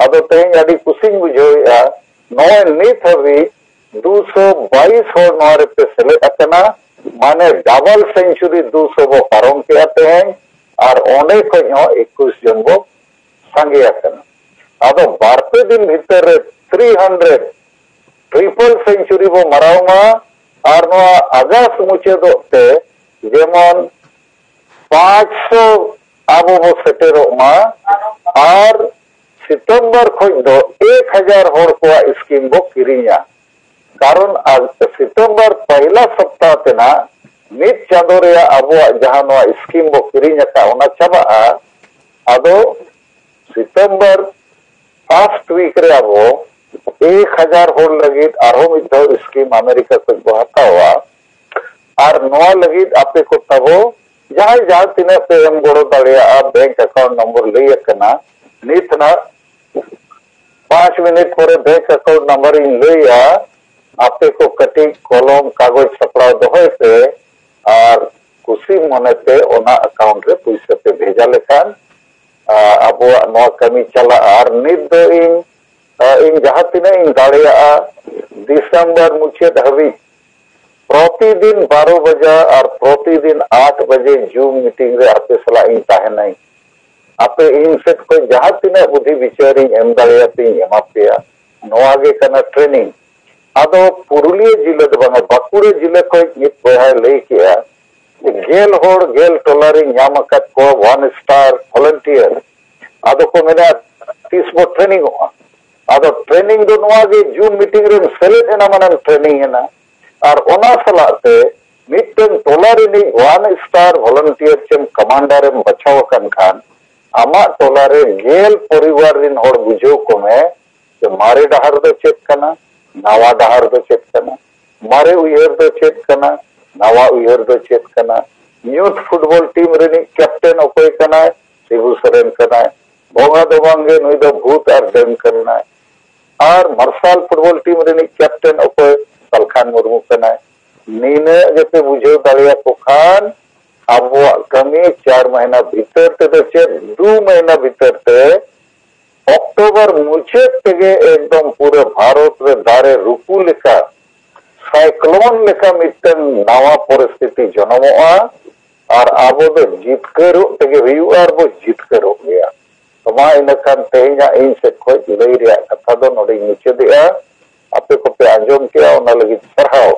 ᱟᱫᱚ ᱛᱮᱦᱮᱧ ᱟᱹᱰᱤ ᱠᱩᱥᱤᱧ ᱵᱩᱡᱷᱟᱹᱣᱮᱫᱼᱟ, ᱱᱚᱜᱼᱚᱭ ᱱᱤᱛ ᱦᱟᱹᱵᱤᱡ ᱫᱩᱥᱚ ᱵᱟᱭᱤᱥ ᱦᱚᱲ ᱱᱚᱣᱟ ᱨᱮᱯᱮ ᱥᱮᱞᱮᱫ ᱟᱠᱟᱱᱟ᱾ ᱢᱟᱱᱮ ᱰᱟᱵᱚᱞ ᱥᱮᱧᱪᱩᱨᱤ ᱫᱩᱥᱚ ᱵᱚ ᱯᱟᱨᱚᱢ ᱠᱮᱜᱼᱟ ᱛᱮᱦᱮᱧ, ᱟᱨ ᱚᱸᱰᱮ ᱠᱷᱚᱡ ᱦᱚᱸ ᱮᱠᱩᱥ ᱡᱚᱱ ᱵᱚ ᱥᱟᱸᱜᱮ ᱟᱠᱟᱱᱟ᱾ ᱟᱫᱚ ᱵᱟᱨ ᱯᱮ ᱫᱤᱱ ᱵᱷᱤᱛᱟᱹᱨ ᱨᱮ ᱛᱷᱨᱤ ᱦᱟᱱᱰᱨᱮᱰ ᱴᱨᱤᱯᱚᱞ ᱥᱮᱧᱪᱩᱨᱤ ᱵᱚ ᱢᱟᱨᱟᱣ ᱢᱟ, ᱟᱨ ᱱᱚᱣᱟ ᱟᱜᱟᱥᱴ ᱢᱩᱪᱟᱹᱫᱚᱜ ᱛᱮ ᱡᱮᱢᱚᱱ ᱯᱟᱸᱪᱥᱚ ᱟᱵᱚ ᱵᱚ ᱥᱮᱴᱮᱨᱚᱜ ᱢᱟ, ᱟᱨ ᱥᱤᱛᱚᱢᱵᱚᱨ ᱠᱷᱚᱡ ᱫᱚ ᱮᱠ ᱦᱟᱡᱟᱨ ᱦᱚᱲ ᱠᱚᱣᱟᱜ ᱥᱠᱤᱢ ᱵᱚ ᱠᱤᱨᱤᱧᱟ᱾ ᱠᱟᱨᱚᱱ ᱟᱨ ᱥᱤᱛᱚᱢᱵᱚᱨ ᱯᱟᱦᱞᱟ ᱥᱚᱯᱛᱟᱦ ᱛᱮ ᱱᱟᱜ ᱢᱤᱫ ᱪᱟᱸᱫᱚ ᱨᱮᱭᱟᱜ ᱟᱵᱚᱣᱟᱜ ᱡᱟᱦᱟᱸ ᱱᱚᱣᱟ ᱥᱠᱤᱢ ᱵᱚ ᱠᱤᱨᱤᱧ ᱟᱠᱟᱫ, ᱚᱱᱟ ᱪᱟᱵᱟᱜᱼᱟ᱾ ᱟᱫᱚ ᱥᱤᱛᱚᱢᱵᱚᱨ ᱯᱷᱟᱥᱴ ᱣᱤᱠ ᱨᱮ ᱟᱵᱚ ᱮᱠ ᱦᱟᱡᱟᱨ ᱦᱚᱲ ᱞᱟᱹᱜᱤᱫ ᱟᱨᱦᱚᱸ ᱢᱤᱫ ᱫᱷᱟᱣ ᱥᱠᱤᱢ ᱟᱢᱮᱨᱤᱠᱟ ᱠᱷᱚᱱ ᱵᱚ ᱦᱟᱛᱟᱣᱟ᱾ ᱟᱨ ᱱᱚᱣᱟ ᱞᱟᱹᱜᱤᱫ ᱟᱯᱮ ᱠᱚ ᱛᱟᱵᱚ ᱡᱟᱦᱟᱸᱭ ᱡᱟᱦᱟᱸ ᱛᱤᱱᱟᱹᱜ ᱯᱮ ᱮᱢ ᱜᱚᱲᱚ ᱫᱟᱲᱮᱭᱟᱜᱼᱟ, ᱵᱮᱝᱠ ᱮᱠᱟᱣᱩᱱᱴ ᱱᱚᱢᱵᱚᱨ ᱞᱟᱹᱭ ᱟᱠᱟᱱᱟ᱾ ᱱᱤᱛ ᱱᱟᱜ ᱯᱟᱸᱪ ᱢᱤᱱᱤᱴ ᱯᱚᱨᱮ ᱵᱮᱝᱠ ᱮᱠᱟᱣᱩᱱᱴ ᱱᱟᱢᱵᱟᱨ ᱤᱧ ᱞᱟᱹᱭᱟ᱾ ᱟᱯᱮ ᱠᱚ ᱠᱟᱹᱴᱤᱡ ᱠᱚᱞᱚᱢ ᱠᱟᱜᱚᱡᱽ ᱥᱟᱯᱲᱟᱣ ᱫᱚᱦᱚᱭ ᱯᱮ, ᱟᱨ ᱠᱩᱥᱤ ᱢᱚᱱᱮᱛᱮ ᱚᱱᱟ ᱮᱠᱟᱣᱩᱱᱴ ᱨᱮ ᱯᱩᱭᱥᱟᱹ ᱯᱮ ᱵᱷᱮᱡᱟ ᱞᱮᱠᱷᱟᱱ, ᱟ, ᱟᱵᱚᱣᱟᱜ ᱱᱚᱣᱟ ᱠᱟᱹᱢᱤ ᱪᱟᱞᱟᱜᱼᱟ᱾ ᱟᱨ ᱱᱤᱛ ᱫᱚ ᱤᱧ, ᱟ, ᱤᱧ ᱡᱟᱦᱟᱸ ᱛᱤᱱᱟᱹᱜ ᱤᱧ ᱫᱟᱲᱮᱭᱟᱜᱼᱟ, ᱰᱤᱥᱮᱢᱵᱚᱨ ᱢᱩᱪᱟᱹᱫ ᱦᱟᱹᱵᱤᱡ ᱯᱨᱚᱛᱤᱫᱤᱱ ᱵᱟᱨᱚ ᱵᱟᱡᱟ ᱟᱨ ᱯᱨᱚᱛᱤᱫᱤᱱ ᱟᱴ ᱵᱟᱡᱮ ᱡᱩᱢ ᱢᱤᱴᱤᱝ ᱨᱮ ᱟᱯᱮ ᱥᱟᱞᱟᱜ ᱤᱧ ᱛᱟᱦᱮᱱᱟᱹᱧ᱾ ᱟᱯᱮ ᱤᱧ ᱥᱮᱫ ᱠᱷᱚᱱ ᱡᱟᱦᱟᱸ ᱛᱤᱱᱟᱹᱜ ᱵᱩᱫᱷᱤ ᱵᱤᱪᱟᱹᱨᱤᱧ ᱮᱢ ᱫᱟᱲᱮᱭᱟᱯᱮᱭᱟᱹᱧ ᱮᱢᱟ ᱯᱮᱭᱟ᱾ ᱱᱚᱣᱟ ᱜᱮ ᱠᱟᱱᱟ ᱴᱨᱮᱱᱤᱝ᱾ ᱟᱫᱚ ᱯᱩᱨᱩᱞᱤᱭᱟᱹ ᱡᱤᱞᱟᱹ ᱫᱚ ᱵᱟᱝᱟ, ᱵᱟᱸᱠᱩᱲᱟ ᱡᱤᱞᱟᱹ ᱠᱷᱚᱱ ᱢᱤᱫ ᱵᱚᱭᱦᱟᱭ ᱞᱟᱹᱭ ᱠᱮᱜᱼᱟ, ᱜᱮᱞ ᱦᱚᱲ, ᱜᱮᱞ ᱴᱚᱞᱟ ᱨᱤᱧ ᱧᱟᱢ ᱟᱠᱟᱫ ᱠᱚᱣᱟ ᱚᱣᱟᱱ ᱥᱴᱟᱨ ᱵᱷᱚᱞᱮᱱᱴᱤᱭᱟᱨ᱾ ᱟᱫᱚ ᱠᱚ ᱢᱮᱱᱟ, "ᱛᱤᱥ ᱵᱚ ᱴᱨᱮᱱᱤᱝ ᱚᱜᱼᱟ?" ᱟᱫᱚ ᱴᱨᱮᱱᱤᱝ ᱫᱚ ᱱᱚᱣᱟ ᱜᱮ, ᱡᱩᱢ ᱢᱤᱴᱤᱝ ᱨᱮᱢ ᱥᱮᱞᱮᱫ ᱮᱱᱟ ᱢᱟᱱᱮᱢ ᱴᱨᱮᱱᱤᱝ ᱮᱱᱟ᱾ ᱟᱨ ᱚᱱᱟ ᱥᱟᱞᱟᱜ ᱛᱮ ᱢᱤᱫᱴᱟᱝ ᱴᱚᱞᱟ ᱨᱤᱱᱤᱡ ᱚᱣᱟᱱ ᱥᱴᱟᱨ ᱵᱷᱚᱞᱮᱱᱴᱤᱭᱟᱨ ᱪᱮᱢ ᱠᱚᱢᱟᱱᱰᱟᱨ ᱮᱢ ᱵᱟᱪᱷᱟᱣ ᱟᱠᱟᱱ ᱠᱷᱟᱱ, ᱟᱢᱟᱜ ᱴᱚᱞᱟ ᱨᱮ ᱜᱮᱞ ᱯᱚᱨᱤᱵᱟᱨ ᱨᱤᱱ ᱦᱚᱲ ᱵᱩᱡᱷᱟᱹᱣ ᱠᱚᱢᱮ ᱡᱮ ᱢᱟᱨᱮ ᱰᱟᱦᱟᱨ ᱫᱚ ᱪᱮᱫ ᱠᱟᱱᱟ, ᱱᱟᱣᱟ ᱰᱟᱦᱟᱨ ᱫᱚ ᱪᱮᱫ ᱠᱟᱱᱟ, ᱢᱟᱨᱮ ᱩᱭᱦᱟᱹᱨ ᱫᱚ ᱪᱮᱫ ᱠᱟᱱᱟ, ᱱᱟᱣᱟ ᱩᱭᱦᱟᱹᱨ ᱫᱚ ᱪᱮᱫ ᱠᱟᱱᱟ, ᱭᱩᱛᱷ ᱯᱷᱩᱴᱵᱚᱞ ᱴᱤᱢ ᱨᱤᱱᱤᱡ ᱠᱮᱯᱴᱮᱱ ᱚᱠᱚᱭ ᱠᱟᱱᱟᱭ, ᱥᱤᱵᱩ ᱥᱚᱨᱮᱱ ᱠᱟᱱᱟᱭ, ᱵᱚᱸᱜᱟ ᱫᱚ ᱵᱟᱝᱜᱮ, ᱱᱩᱭ ᱫᱚ ᱵᱷᱩᱛ ᱟᱨ ᱰᱟᱹᱱ ᱠᱟᱱᱟᱭ, ᱟᱨ ᱢᱟᱨᱥᱟᱞ ᱯᱷᱩᱴᱵᱚᱞ ᱴᱤᱢ ᱨᱤᱱᱤᱡ ᱠᱮᱯᱴᱮᱱ ᱚᱠᱚᱭ, ᱥᱟᱞᱠᱷᱟᱱ ᱢᱩᱨᱢᱩ ᱠᱟᱱᱟᱭ᱾ ᱱᱤᱱᱟᱹᱜ ᱜᱮᱯᱮ ᱵᱩᱡᱷᱟᱹᱣ ᱫᱟᱲᱮᱭᱟᱠᱚ ᱠᱷᱟᱱ ᱟᱵᱚᱣᱟᱜ ᱠᱟᱹᱢᱤ ᱪᱟᱨ ᱢᱟᱹᱦᱱᱟᱹ ᱵᱷᱤᱛᱟᱹᱨ ᱛᱮᱫᱚ ᱪᱮᱫ, ᱫᱩ ᱢᱟᱹᱦᱱᱟᱹ ᱵᱷᱤᱛᱟᱹᱨ ᱛᱮ ᱚᱠᱴᱳᱵᱚᱨ ᱢᱩᱪᱟᱹᱫ ᱛᱮᱜᱮ ᱮᱠᱫᱚᱢ ᱯᱩᱨᱟᱹ ᱵᱷᱟᱨᱚᱛ ᱨᱮ ᱫᱟᱨᱮ ᱨᱩᱠᱩ ᱞᱮᱠᱟ, ᱥᱟᱭᱠᱞᱚᱱ ᱞᱮᱠᱟ ᱢᱤᱫᱴᱟᱝ ᱱᱟᱣᱟ ᱯᱚᱨᱤᱥᱛᱷᱤᱛᱤ ᱡᱚᱱᱚᱢᱚᱜᱼᱟ᱾ ᱟᱨ ᱟᱵᱚ ᱫᱚ ᱡᱤᱛᱠᱟᱹᱨᱚᱜ ᱛᱮᱜᱮ ᱦᱩᱭᱩᱜᱼᱟ, ᱟᱨ ᱵᱚ ᱡᱤᱛᱠᱟᱹᱨᱚᱜ ᱜᱮᱭᱟ᱾ ᱛᱚ ᱢᱟ, ᱤᱱᱟᱹ ᱠᱷᱟᱱ ᱛᱮᱦᱮᱧᱟᱜ ᱤᱧ ᱥᱮᱫ ᱠᱷᱚᱱ ᱞᱟᱹᱭ ᱨᱮᱭᱟᱜ ᱠᱟᱛᱷᱟ ᱫᱚ ᱱᱚᱰᱮᱧ ᱢᱩᱪᱟᱹᱫᱮᱜᱼᱟ᱾ ᱟᱯᱮ ᱠᱚᱯᱮ ᱟᱸᱡᱚᱢ ᱠᱮᱜᱼᱟ, ᱚᱱᱟ ᱞᱟᱹᱜᱤᱫ ᱥᱟᱨᱦᱟᱣ᱾